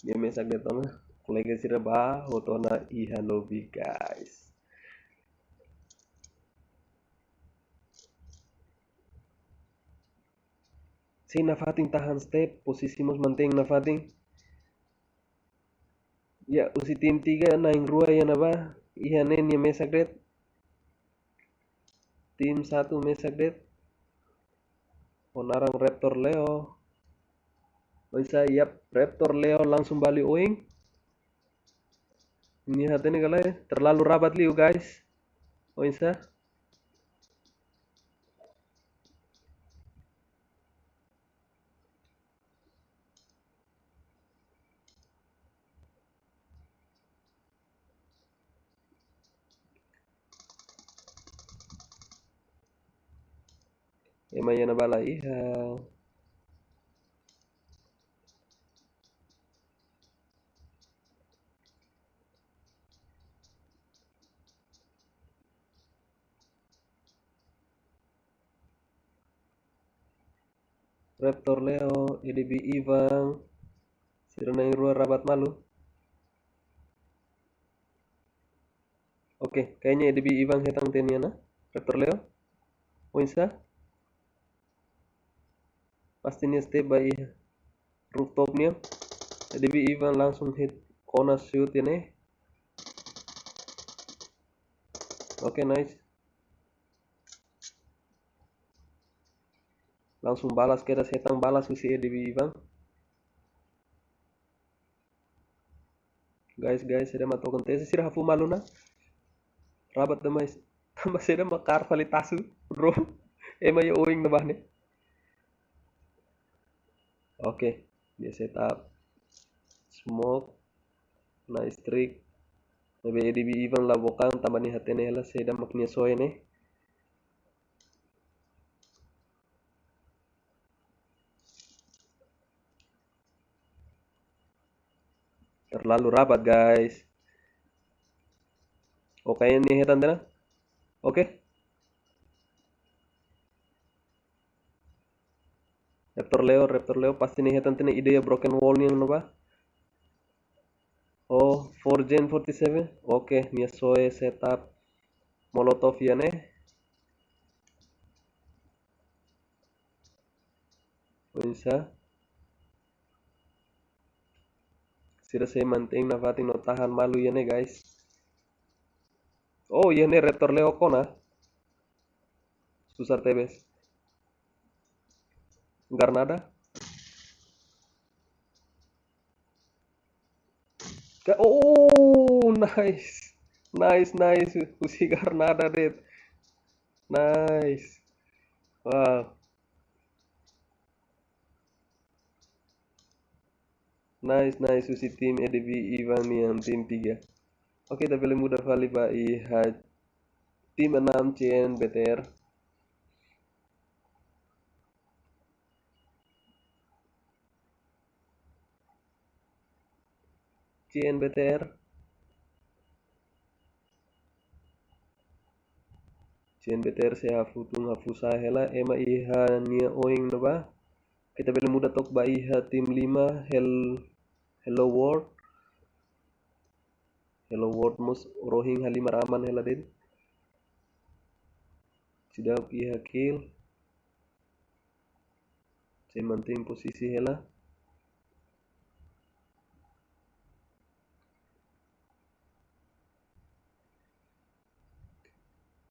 Nia mesak de'it ona, kolega sira bá hotu ona iha lobby, guys. Sei nafatin tahan step, posisi mós mantein nafatin. Ya, husi tim tiga na'in rua iha ne'ebá, iha ne'e nia mesak de'it. Tim satu mesak de'it. Ho naran Raptor Leo. Oinsá, yap, Raptor Leo langsung bali oin. Nia hatene ka lae, terlalu rabat liu, guys. Oinsá. Ema iha ne'ebá la iha. Raptor Leo, A D B Ivan, sira na'in rua rabat malu. Oke, kayaknya A D B Ivan hetan tiha ona. Raptor Leo, oinsá? Pasti nia step ba iha rooftop nian. A D B Ivan langsung hit, kona shoot iha ne'e. Oke, nice. Langsung balas, kedas hetan balas husi A D B Ivan. Guys, guys, saida mak tokan tesi, sira hafu malu ona. Rabat demais. Tanba saida mak kaer fali tasu, bro. Ema iha oin ne'ebá ne'e. Oke, dia setup. Smoke. Nice trick. Maibé A D B Ivan la bokan, tanba nia hatene hela saida mak nia soe ne'e. Terlalu rabat, guys. Oke, nia hetan tiha ona. Oke. Raptor Leo, Raptor Leo, pasti nia hetan tiha ona ida iha broken wall nian ne'ebá. Oh, four Gen forty-seven. Oke, nia soe setup Molotov iha ne'e. Oinsá? Sira sei mantein nafatin no tahan malu iha ne'e, guys. Oh, iha ne'e Raptor Leo kona. Susar tebes. Granada. Ka-, oh, nice. Nice, nice. Husi Granada de'it. Nice. Wow. Nice, nice. Husi tim E D V Ivan nian, tim tiga. Oke, ita bele muda fali ba iha tim enam C N B T R. C N B T R. C N B T R sei hafu tun hafu sa'e hela, ema iha nia oin ne'ebá. Ita bele muda took ba iha tim lima, Hel-, Hello World. Hello World mós rohin halimar aman hela de'it. Seidauk iha kill. Sei mantein posisi hela.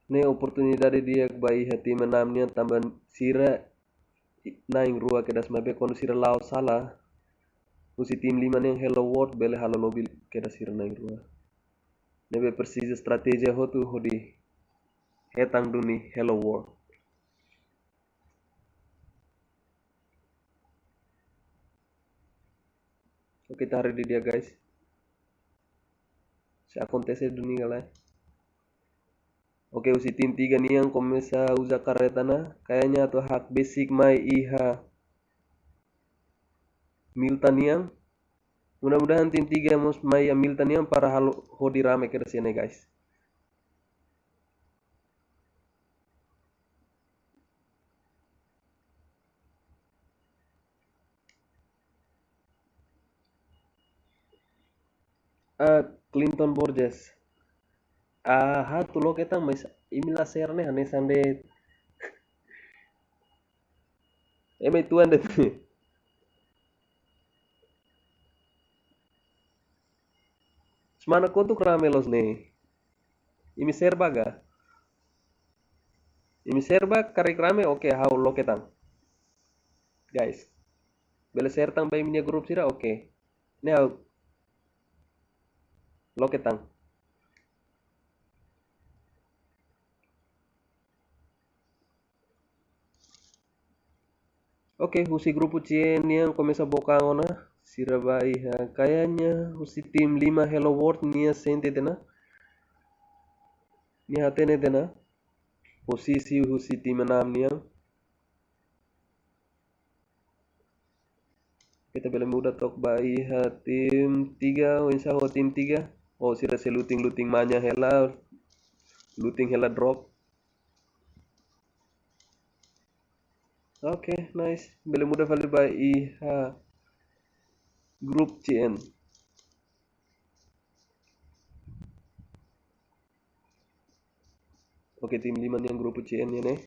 Ne'e oportunidade di'ak ba iha tim enam nian tanba sira na'in rua kedas, maibé kuandu sira la'o sala, husi tim lima nian Hello World bele halo lobby kedas sira na'in rua. Ne'ebé presiza estratéjia hotu hodi hetan duni Hello World. Oke, ita haree didi'ak, guys. Se akontese duni ka lae. Oke, husi tim tiga nian komesa uza karreta ona. Kayaknya atu hakbesik mai iha Milta nian. Mudah-mudahan tim tiga mós mai iha Milta nian para halo hodi rame kedas iha ne'e, guys. Ah, Clinton Borges. Ah, ha'u atu loke tan, mas imi la share ne'e, hanesan de'it. Ema ituan de'it. Semana kotuk rame loos ne'e. Imi share ba ka? Imi share ba, karik rame, oke, ha'u loke tan. Guys, bele share tan ba imi-nia grup sira, oke. Ne'e ha'u loke tan. Oke, husi grupu C N nian komesa book an ona, sira ba iha, kayaknya husi tim lima Hello World nia sente tiha ona. Nia hatene tiha ona posisi husi tim enam nian. Ita bele muda took ba iha tim tiga, oinsá ho tim tiga. Oh, sira sei looting-looting manya hela, looting hela drop. Oke, nice. Bele muda fali ba iha grup C N. Oke, tim lima nian grupu C N nian ne'e.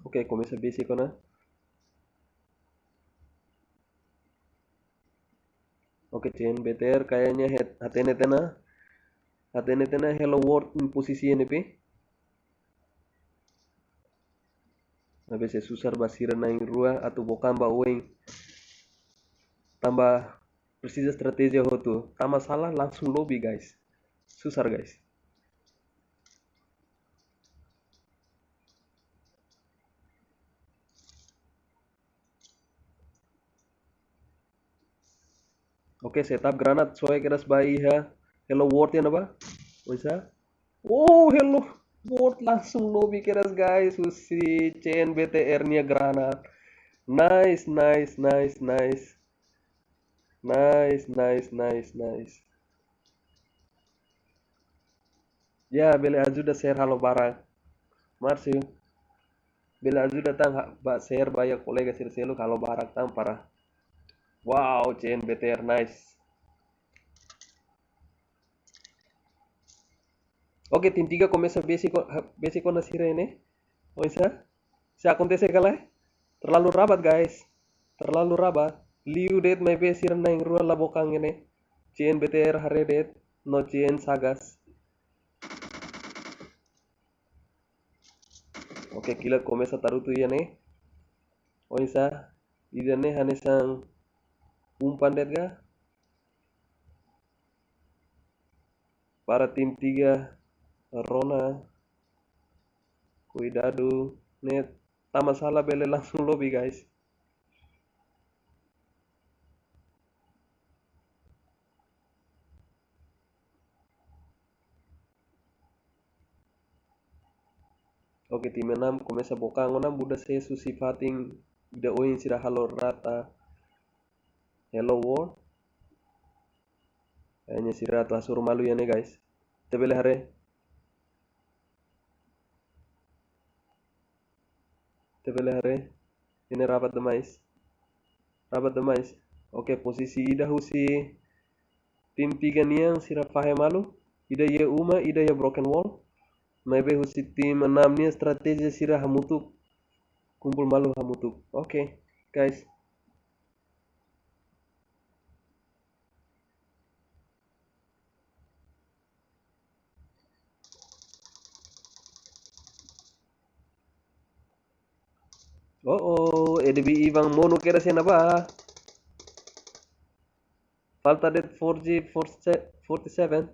Oke, komesa besik ona. Oke, C N B T R kayaknya het-, hatene tiha ona. Hatene tiha ona Hello World nia posisi iha ne'ebé. Maibé sei susar ba sira na'in rua atu book an ba oin. Tanba presiza estratéjia hotu. Tama sala langsung lobby, guys. Susar, guys. Oke, setup granat, soe kedas ba iha Hello World nian ne'ebá. Oinsá? Oh, Hello World langsung lobby kedas, guys. Husi C N B T R nia granat. Nice, nice, nice, nice. Nice, nice, nice, nice. Ya, bele ajuda share halo barak. Márcio. Bele ajuda tan ha-, ba share ba iha kolega sira seluk halo barak tan para. Wow, C N B T R, nice. Oke, tim tiga komesa besik o-, ha-, besik ona sira ne'e. Oinsá? Se akontese ka lae? Terlalu rabat, guys. Terlalu rabat. Liu de'it maibé sira na'in rua la book an iha ne'e. C N B T R haree de'it, no C N Sagas. Oke, killer komesa tarutu iha ne'e. Oinsá, ida-ne'e hanesan umpan de'it ka? Para tim tiga rona. Kuidadu, ne'e tama sala bele langsung lobby, guys. Oke, tim enam komesa book an ona, buat sira husi fatin ida oin sira halo rata Hello World. Kayaknya sira atu hasoru malu iha ne'e, guys. Ita bele haree. Ita bele haree. Iha ne'e rabat demais. Rabat demais. Oke, pozisi ida husi tim tiga nian sira fahe malu. Ida iha uma, ida iha broken wall. Maibé husi tim enam nian estratéjia sira hamutuk. Kumpul malu hamutuk. Oke, guys. Oh, oh, A D B Ivan monu kedas iha ne'ebá. Falta de'it four G, four se-, forty-seven.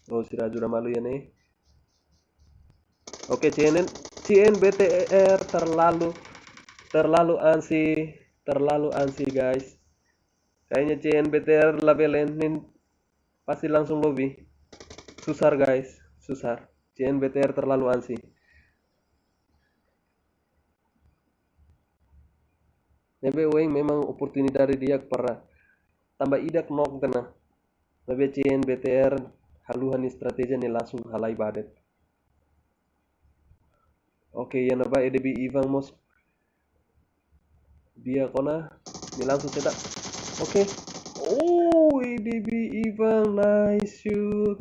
Oh, sira ajuda malu iha ne'e. Oke, C N N, C N B T R terlalu, terlalu ansi, terlalu ansi, guys. Kayaknya C N B T R labele, ne'e pasti langsung lobby. Susar, guys, susar. C N B T R terlalu ansi. Ne'ebé oin memang oportunidade di'ak para tanba ida knock tiha ona. Maibé C N B T R haluha nia estratéjia, nia langsung halai ba de'it. Oke, iha ne'ebá A D B Ivan mós di'ak ona, nia langsung setup. Oke. Oh, A D B Ivan, nice shoot.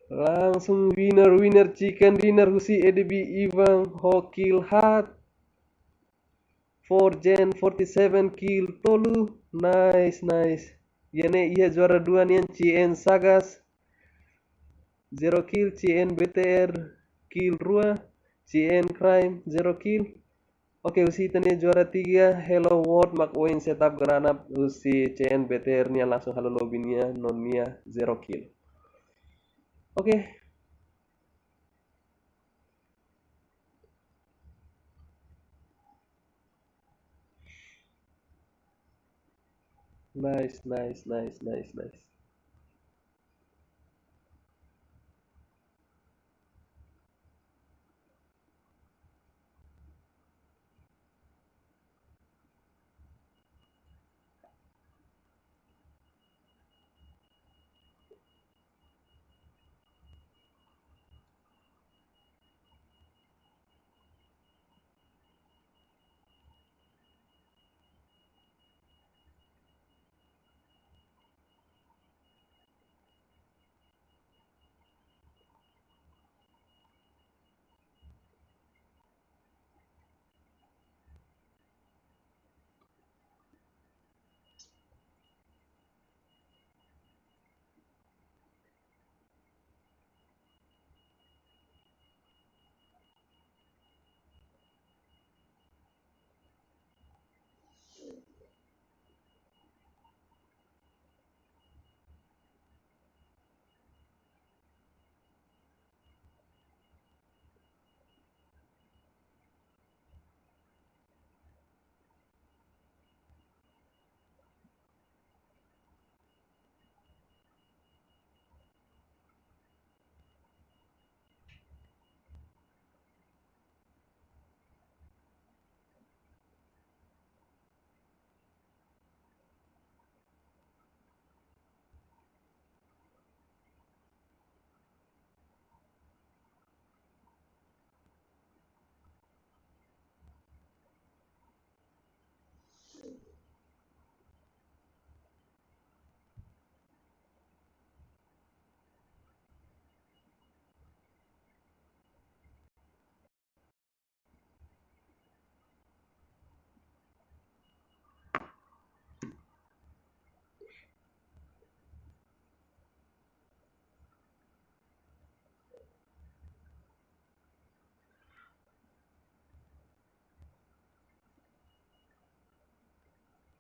Langsung winner, winner, chicken dinner husi A D B Ivan, ho kill haat. Four Gen forty-seven kill tolu. Nice, nice. Iha ne'e iha juara dua nian C N Sagas, zero kill, C N B T R kill rua, C N Crime zero kill. Oke, husi ita-nia juara tiga, Hello World, mak oin setup granat husi C N B T R nian, langsung halo lobby nia, no nia zero kill. Oke. Nice, nice, nice, nice, nice.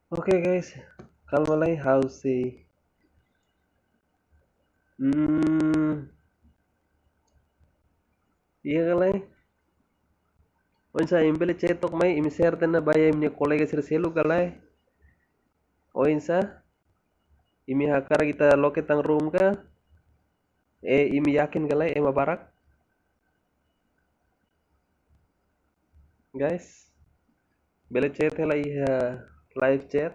Oke, guys, kalma lai, ha'u sei. Hmm. Iya ka lae? Oinsá, imi bele chat tok mai, imi share tiha ona ba imi-nia kolega sira seluk ka lae? Oinsá, imi hakarak ita loke tan room ka? Eh, imi yakin ka lae ema barak? Guys, bele chat hela iha live chat.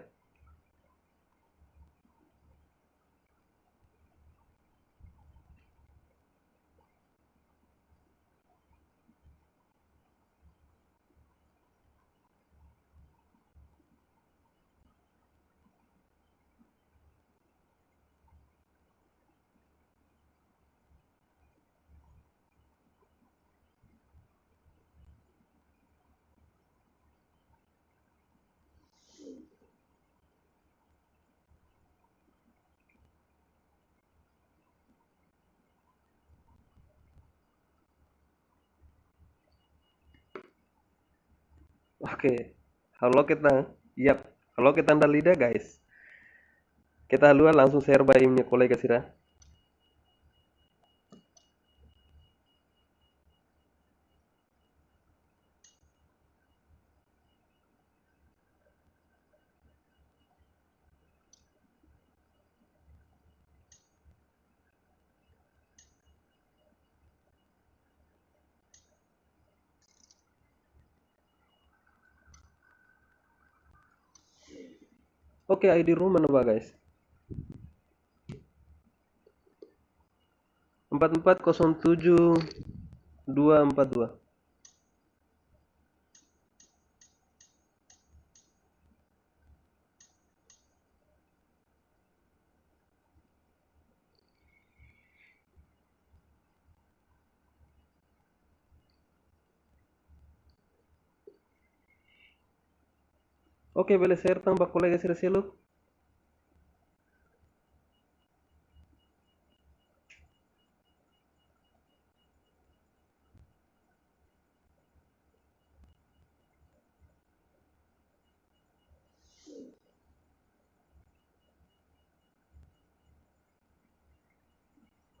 Oke, ha'u loke tan, yap, ha'u loke tan dala ida, guys. Keta haluha, langsung share ba imi-nia kolega sira. Oke, I D room mana ba, guys? Empat empat kosong tujuh dua empat dua. Oke, bele share tan ba kolega sira seluk.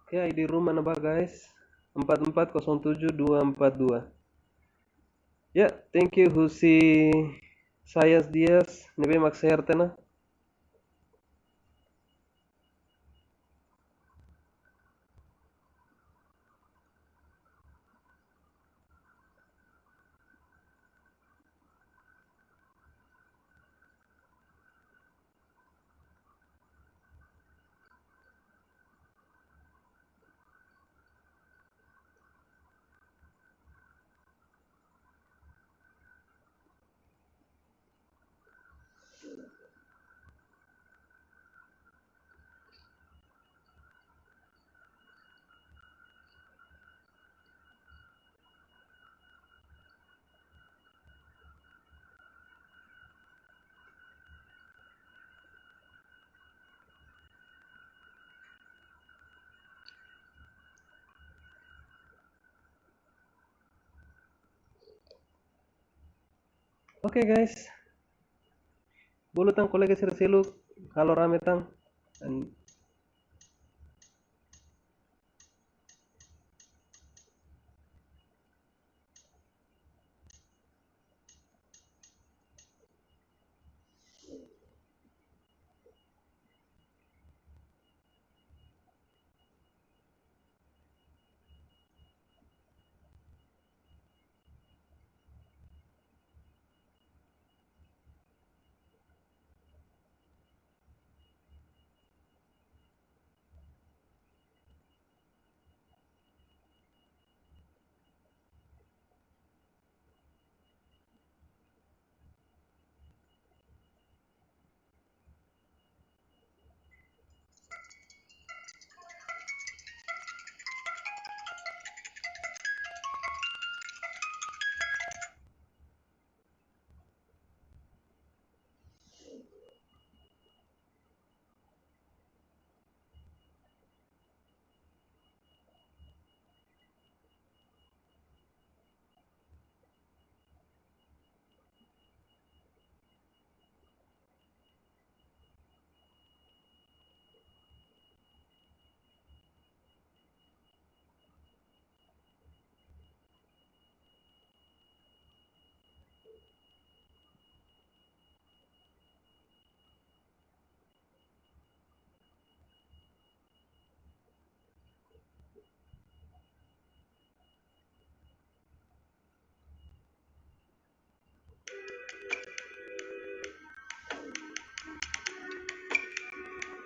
Oke, I D room mana ba, guys? Empat empat kosong tujuh dua empat dua. Ya, thank you husi Sayas Dias, ne'ebé mak share tiha ona. Oke, guys. Bolu tan kolega sira seluk, halo rame tan. And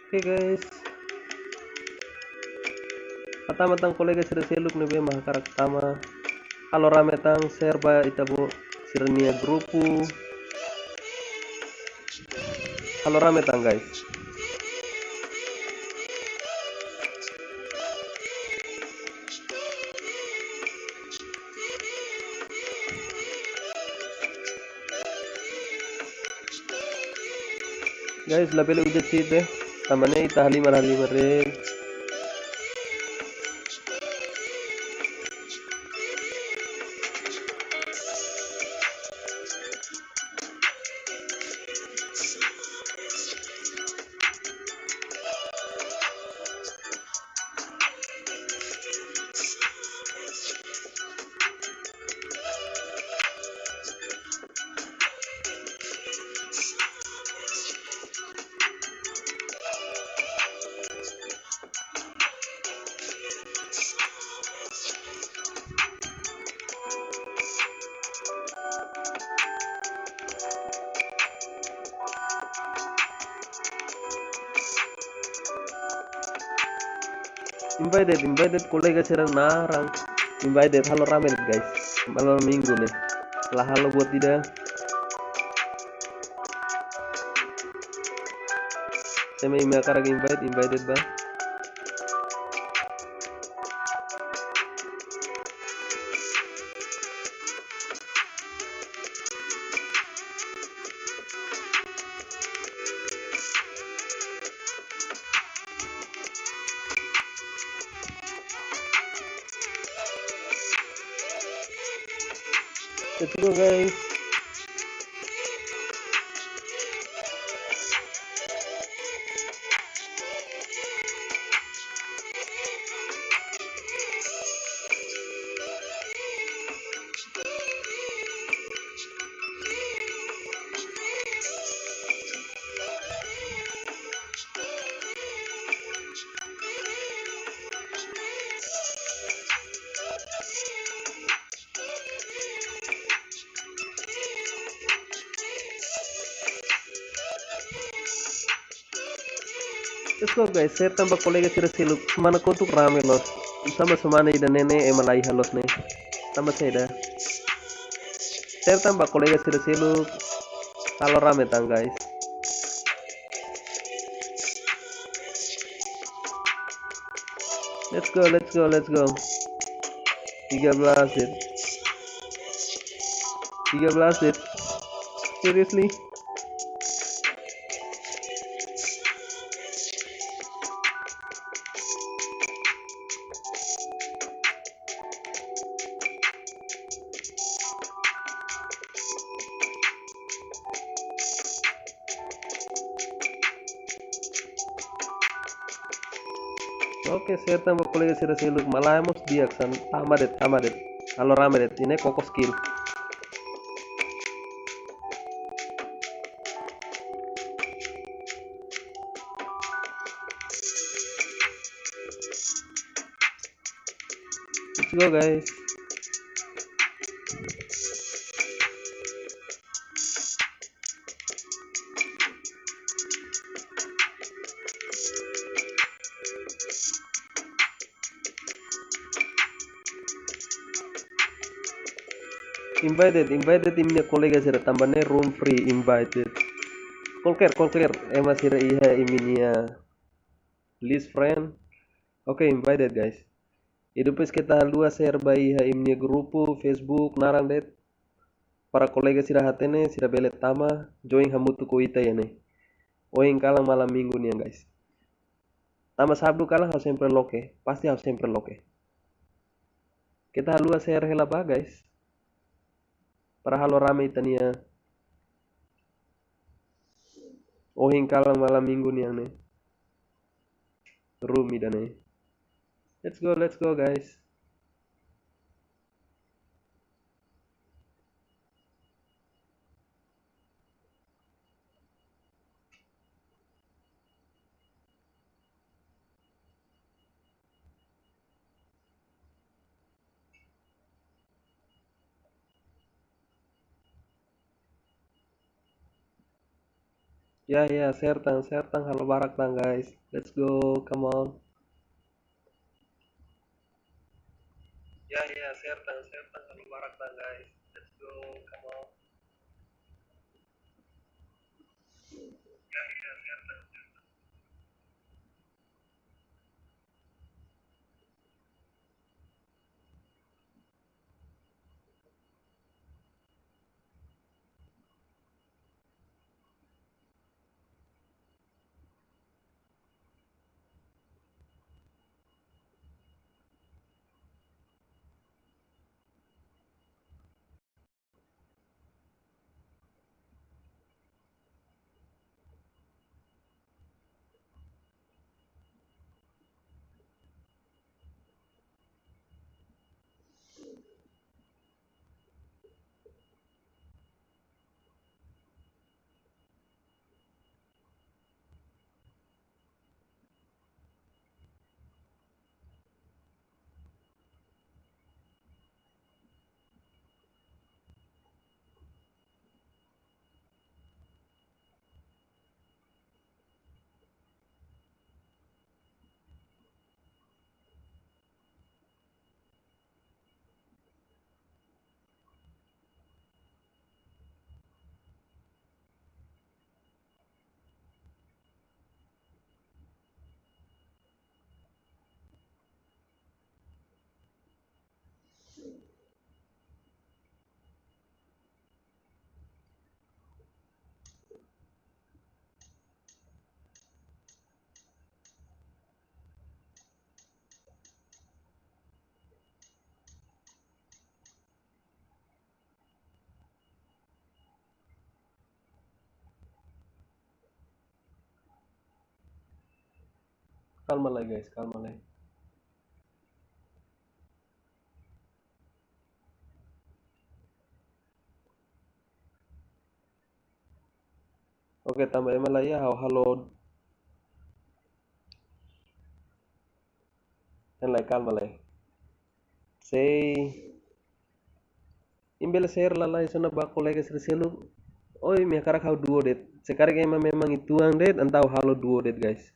Oke, guys. Hatama tan kolega sira seluk ne'ebé mak hakarak tama. Halo rame tan, share ba ita-boot sira-nia grupu. Halo rame tan, guys. Guys, labele ujat sira, tanba ne'e ita halimar-halimar de'it. Invited, invited kolega sira naran. Invited, halo rame de'it, guys. Malam minggu ne'e. La halo buat ida. Sé mak imi hakarak invite, invited ba. Let's go, guys. Let's go, guys, share tan ba kolega sira seluk. Semana kotuk rame loos. Tanba semana ida-ne'e ne'e ema la iha loos ne'e. Tanba saida? Share tan ba kolega sira seluk. Halo rame tan, guys. Let's go, let's go, let's go. Tiga belas de'it. Tiga belas de'it. Seriously? Oke, share tan ba kolega sira seluk. Malae mós di'ak hanesan, tama de'it, tama de'it. Halo rame de'it, ida-ne'e koko skill. Let's go, guys. Invited, invited imi-nia kolega sira, tanba ne'e room free, invited. Kualkér, kualkér ema sira iha imi-nia list friend. Oke, invited, guys. I depois keta haluha share ba iha imi-nia grupu Facebook naran de'it. Para kolega sira hatene, sira bele tama, join hamutuk ho ita iha ne'e. Ohin kalan malam minggu nian, guys. Tanba sábadu kalan ha'u sempre loke, pasti ha'u sempre loke. Keta haluha share hela ba, guys. Para halo rame ita-nia ohin kalan malam minggu nian ne'e. Room ida-ne'e. Let's go, let's go, guys. Ya, ya, share tan, share tan, halo barak tan, guys. Let's go, come on. Ya, ya, share tan, share tan, halo barak tan, guys. Let's go, come on. Ya, ya, share tan, share tan. Kalma lai, guys, kalma lai. Oke, tanba ema la iha, ha'u halo. Ema la iha, kalma lai. Sei. Imi bele share lalais ona ba kolega sira seluk. Oi, imi hakarak ha'u duo de'it. Se karik ema memang uitoan de'it, entaun halo duo de'it, guys.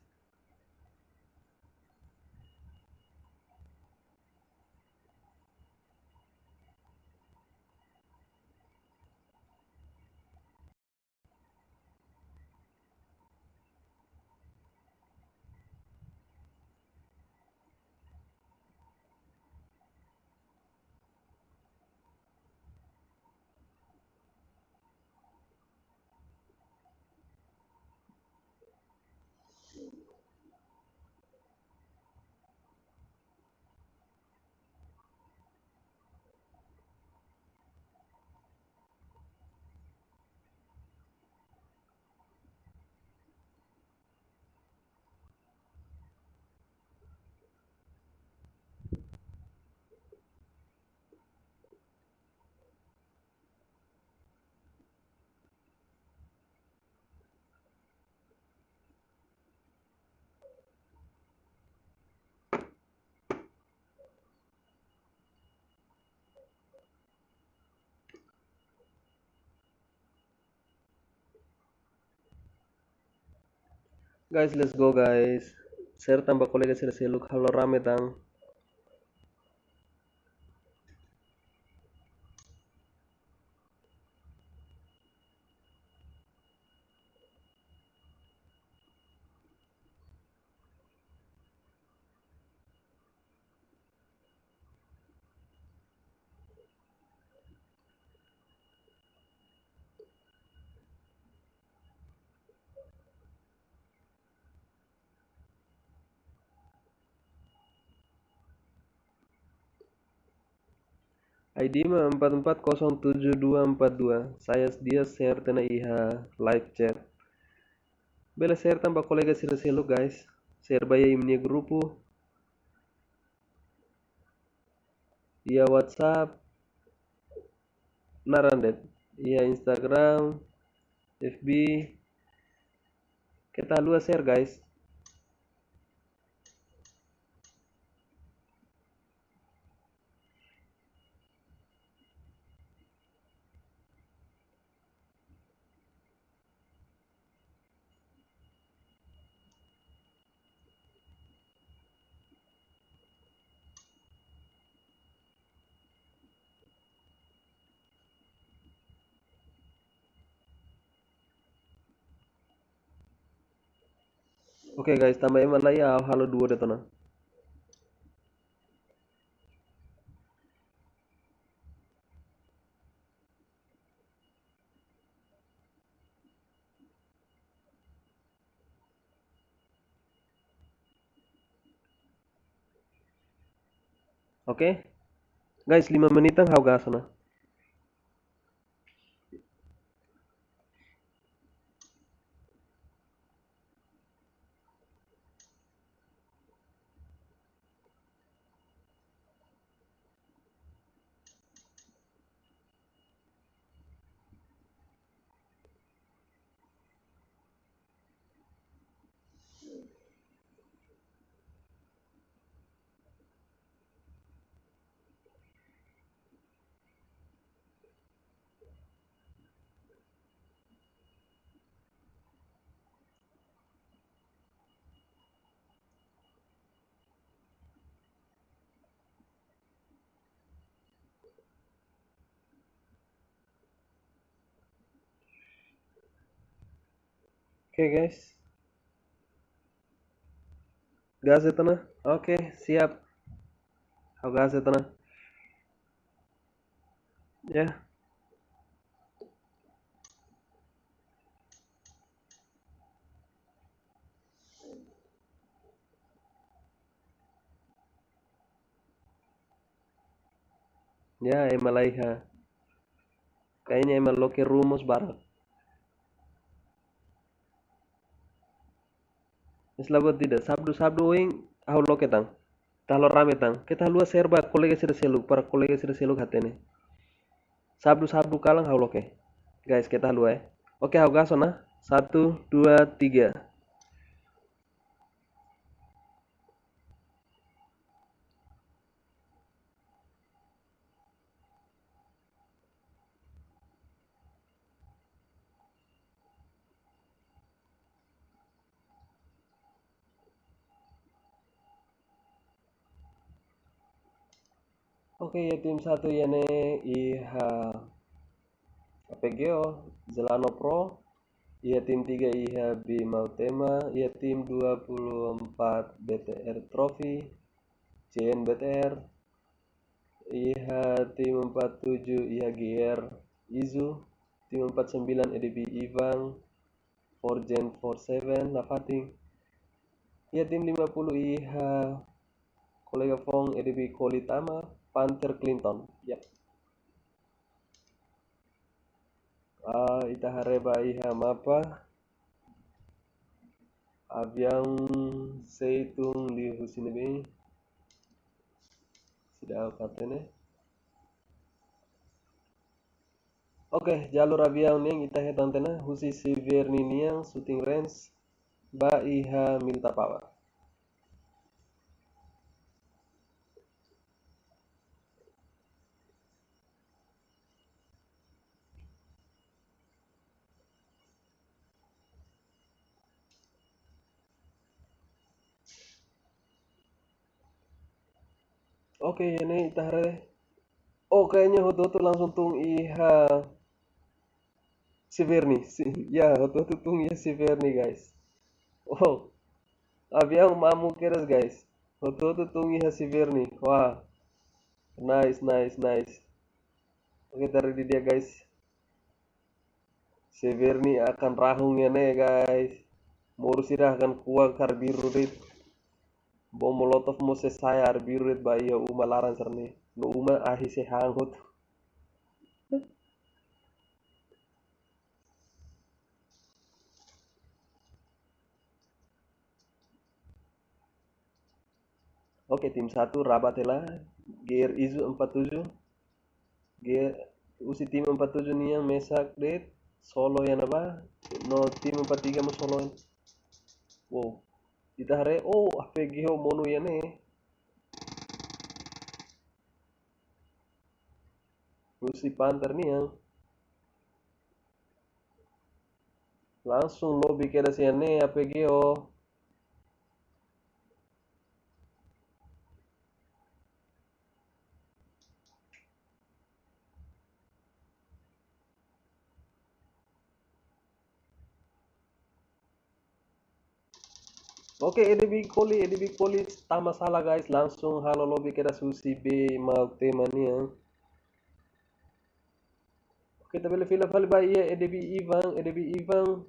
Guys, let's go, guys. Share tan ba kolega sira seluk, halo rame tan. I D mak empat empat kosong tujuh dua empat dua. Saya dia share tiha ona iha live chat. Bele share tan ba kolega sira seluk, guys. Share ba iha imi-nia grupu. Iha WhatsApp, naran de'it. Iha Instagram, F B. Keta haluha share, guys. Oke guys, tanba ema la iha, ha'u halo duo de'it ona. Oke. Guys, lima menit tan ha'u gas ona. Oke guys. Gas de'it ona. Oke, siap. Ha'u gas de'it ona. Ya. Ya, ema la iha. Kayaknya ema loke ruma mós barak. Mas la buat ida, Sábadu, Sábadu oin ha'u loke tan. Ita halo rame tan. Keta haluha share ba kolega sira seluk, para kolega sira seluk hatene. Sábadu, Sábadu kalan ha'u loke. Guys, keta haluha, eh. Oke, ha'u gas ona. Satu, dua, tiga. Oke, iha tim satu iha ne'e iha A P G O, Zelano Pro, iha tim tiga iha Bimautema, iha tim dua puluh empat B T R Trophy, C N B T R, iha tim empat tujuh iha G R Izu, tim empat sembilan E D B Ivan, Forgen four seven, nafatin. Iha tim lima puluh iha kolega foun E D B Kolitama, Panther Clinton. Yap. Ah, ita haree ba iha mapa. Aviaun sei tun liu husi ne'ebé. Seidauk hatene. Oke, jalur aviaun nian ita hetan tiha ona husi Siverni nian shooting range ba iha Milta Power. Oke, iha ne'e ita haree. Oh, kayaknya hotu-hotu langsung tun iha Siverni. Si-, ya, hotu-hotu tun iha Siverni, guys. Oh, aviaun mamuk kedas, guys. Hotu-hotu tun iha Siverni. Wah. Nice, nice, nice. Oke, tarik di dia, guys. Siverni akan rahun iha ne'e, guys. Moru sira akan kuak arbiru de'it. Bom molotov mós sei sa'e arbiru de'it ba iha uma laran sira-ne'e. No uma ahi sei han hotu. Oke, tim satu rabat hela, G R Izu empat tujuh. G-, husi tim empat tujuh nian mesak de'it, solo iha ne'ebá, no tim empat tiga mós solo. Wow. Ita haree, oh, A P G O monu iha ne'e. Husi Panther nian. Langsung lobby kedas iha ne'e A P G O. Oke, A D B koli, A D B koli, tama sala guys, langsung halo lobby kedas husi B Mautema nian. Oke, ita bele fila fali ba iha A D B Ivan, A D B Ivan.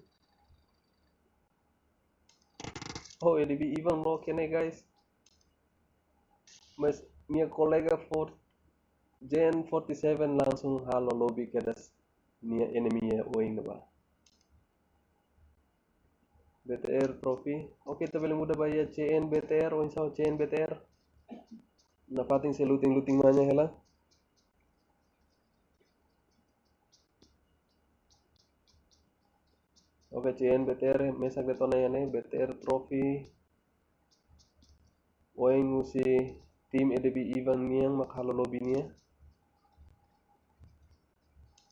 Oh, A D B Ivan loke ne'e guys. Mas nia kolega for Gen forty seven langsung halo lobby kedas nia enemy iha oin ne'ebá. B T R trophy. Oke, ita bele muda ba iha C N B T R, oinsá C N B T R. Nafatin sei luting-luting manya hela. Oke, C N B T R, mesak de'it ona iha ne'e, B T R trophy. Oin husi tim A D B Ivan nian mak halo lobby nia.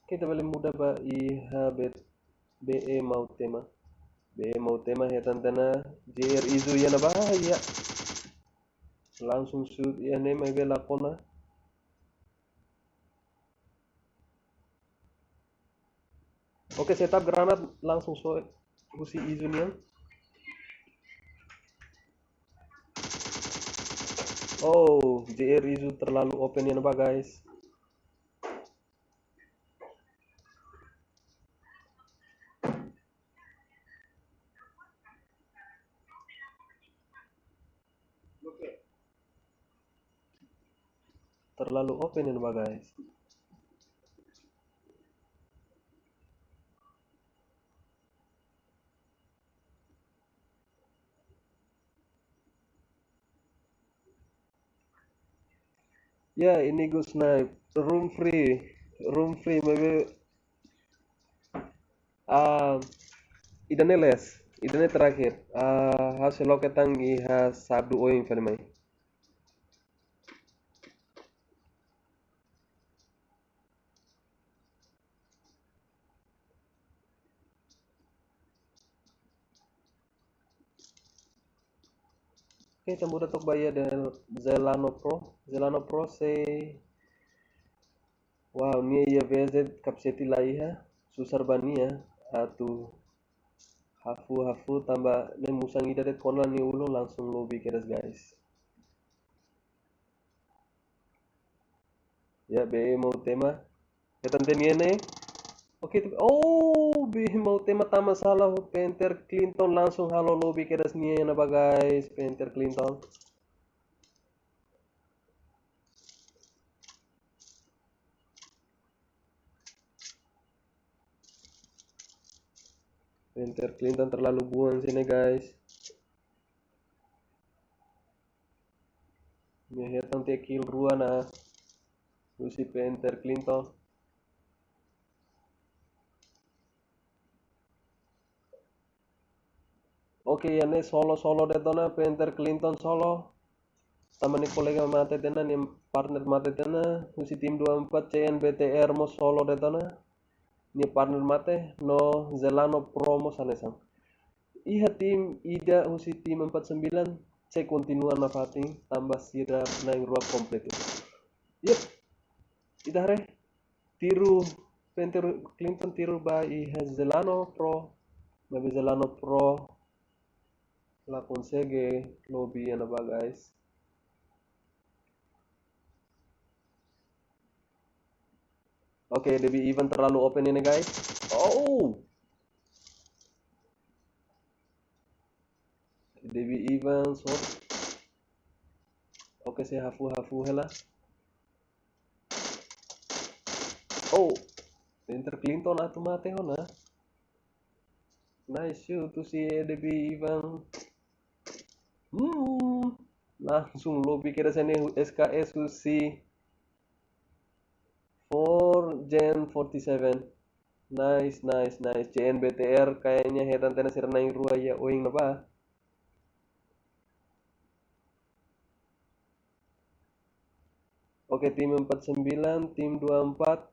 Oke, ita bele muda ba iha B-, B E Mautema. B E Mautema hetan tiha ona J R Izu iha ne'ebá, ya. Langsung shoot iha ne'e maibé la kona. Oke, setup granat langsung soe husi Izu nian. Oh, J R Izu terlalu open iha ne'ebá, guys. Terlalu open iha ne'ebá, guys. Ya, ini Gus Naib. Room free. Room free, maibé, ah, ida-ne'e last. Ida-ne'e terakhir. Ah, ha'u sei loke tan iha sábadu oin fali mai. Oke, ita muda took ba iha Zelano Pro. Zelano Pro sei, wow, nia iha V Z kapasete la iha, susar ba nia atu hafu-hafu tanba ne'e musan ida de'it kona nia ulun langsung lobby kedas, guys. Ya, B E Mautema. Hetan tiha nia ne'e. Oke, tu-, oh, B E Mautema tama sala, Panther Clinton langsung halo lobby kedas nia iha ne'ebá, guys, Panther Clinton. Panther Clinton terlalu buan sini, guys. Nia hetan tiha kill rua ona husi Panther Clinton. Oke, iha ne'e solo, solo de'it ona, Panther Clinton solo. Tanba nia kolega mate tiha ona, nia partner mate tiha ona, husi tim dua empat C N B T R mós solo de'it ona. Nia partner mate, no Zelano Pro mós hanesan. Iha tim ida husi tim empat sembilan, sei kontinua nafatin, tanba sira na'in-rua kompletu. Yep. Ita haree, tiru, Panther Clinton tiru ba iha Zelano Pro, maibé Zelano Pro la konsege lobby iha ne'ebá, guys. Oke, A D B Ivan terlalu open ini, guys. Oh. A D B Ivan, shot. Oke, sei hafu-hafu hela. Oh, Panther Clinton atu mate ona. Nice shoot husi A D B Ivan. Hmm, langsung lobby kedas ne'e S K S husi Four Gen forty seven. Nice, nice, nice. C N B T R kayaknya hetan tiha ona sira na'in-rua iha oin ne'ebá. Oke, tim empat sembilan, tim dua empat.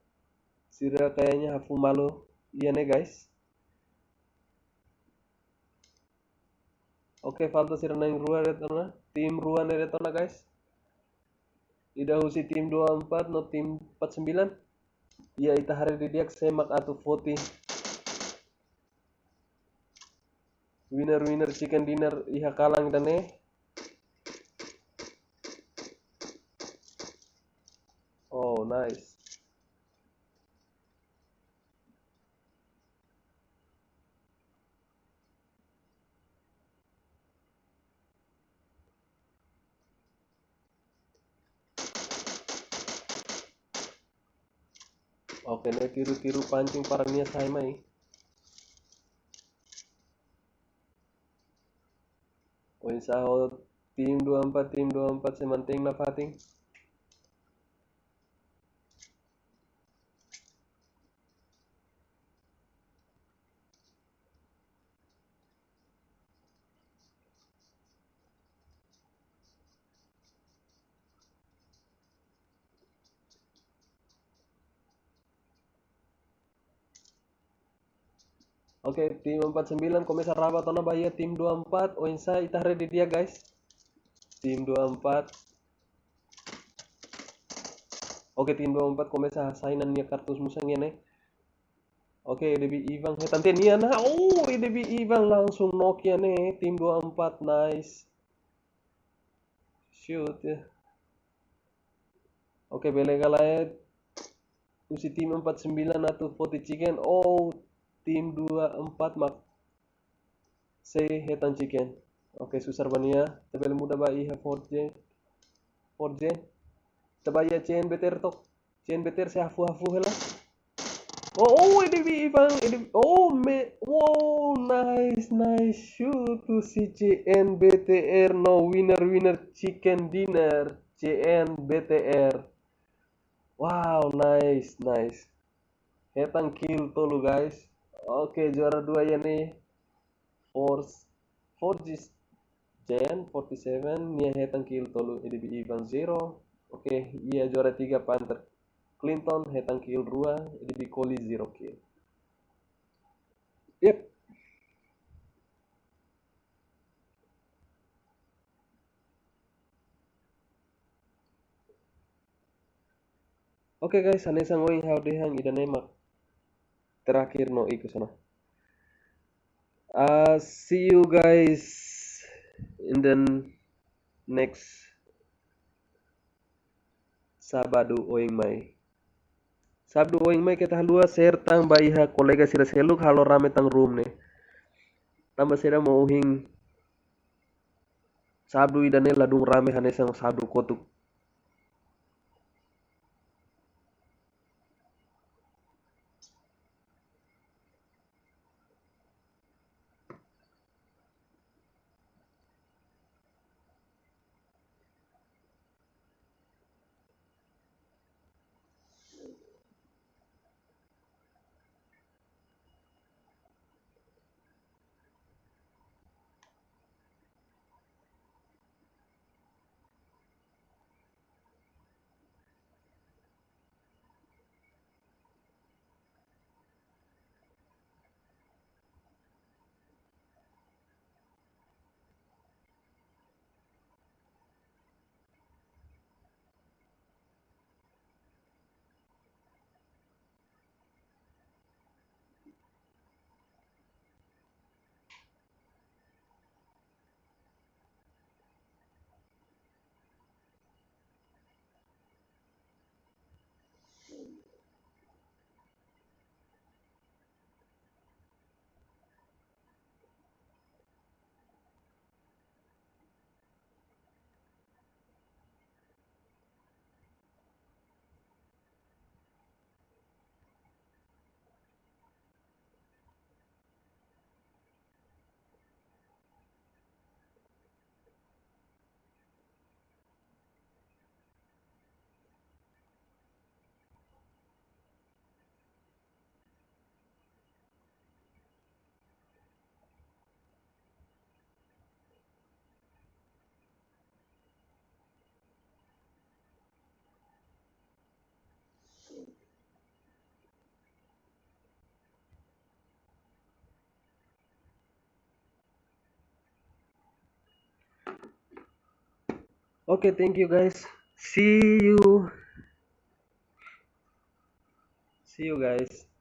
Sira kayaknya hafu malu iha ne'e, guys. Oke, falta sira na'in-rua de'it ona. Tim rua ne'e de'it ona, guys. Ida husi tim dua empat no tim empat sembilan. Ya, ita haree didi'ak sé mak atu foti. Winner, winner, chicken dinner iha kalan ida-ne'e. Oh, nice. Oke, ne'e tiru-tiru pancing para nia sai mai. Oinsá ho tim dua empat, tim dua empat sei mantein nafatin. Oke, tim empat sembilan komesa raba tiha ona ba iha tim dua empat, oinsá ita haree didi'ak, guys. Tim dua empat. Oke, tim dua empat komesa hasai ona nia kartus musan iha ne'e. Oke, Edebi Ivan hetan tiha ona. Oh, Edebi Ivan langsung knock iha ne'e. Tim dua empat, nice. Shoot ya. Oke, bele ka lae husi tim empat sembilan atu foti chicken. Oh, tim dua empat mak sei hetan chicken. Oke, susar ba nia. Ita bele muda ba iha four J. Four J. Ita ba iha C N B T R tok. C N B T R sei hafu-hafu hela. Oh, oh, Edebi Ivan, Edebi, oh, me, wow, nice, nice shoot husi C N B T R no winner, winner, chicken dinner, C N B T R. Wow, nice, nice. Hetan kill tolu, guys. Oke, juara dua iha ne'e. Force, Forge Jen, forty seven, nia hetan kill tolu, Edebi Ivan zero. Oke, iha juara tiga Panther Clinton, hetan kill rua, Edebi Koli zero kill. Yep. Oke guys, hanesan ohin ha'u dehan, ida-ne'e mak terakhir no ikus ona. Uh, see you guys in the next Sábadu oin mai. Sábadu oin mai keta haluha share tan ba iha kolega sira seluk, halo rame tan room ne'e. Tanba sira mak ohin Sábadu ida-ne'e ladún rame hanesan Sábadu kotuk. Okay, thank you guys. See you. See you guys.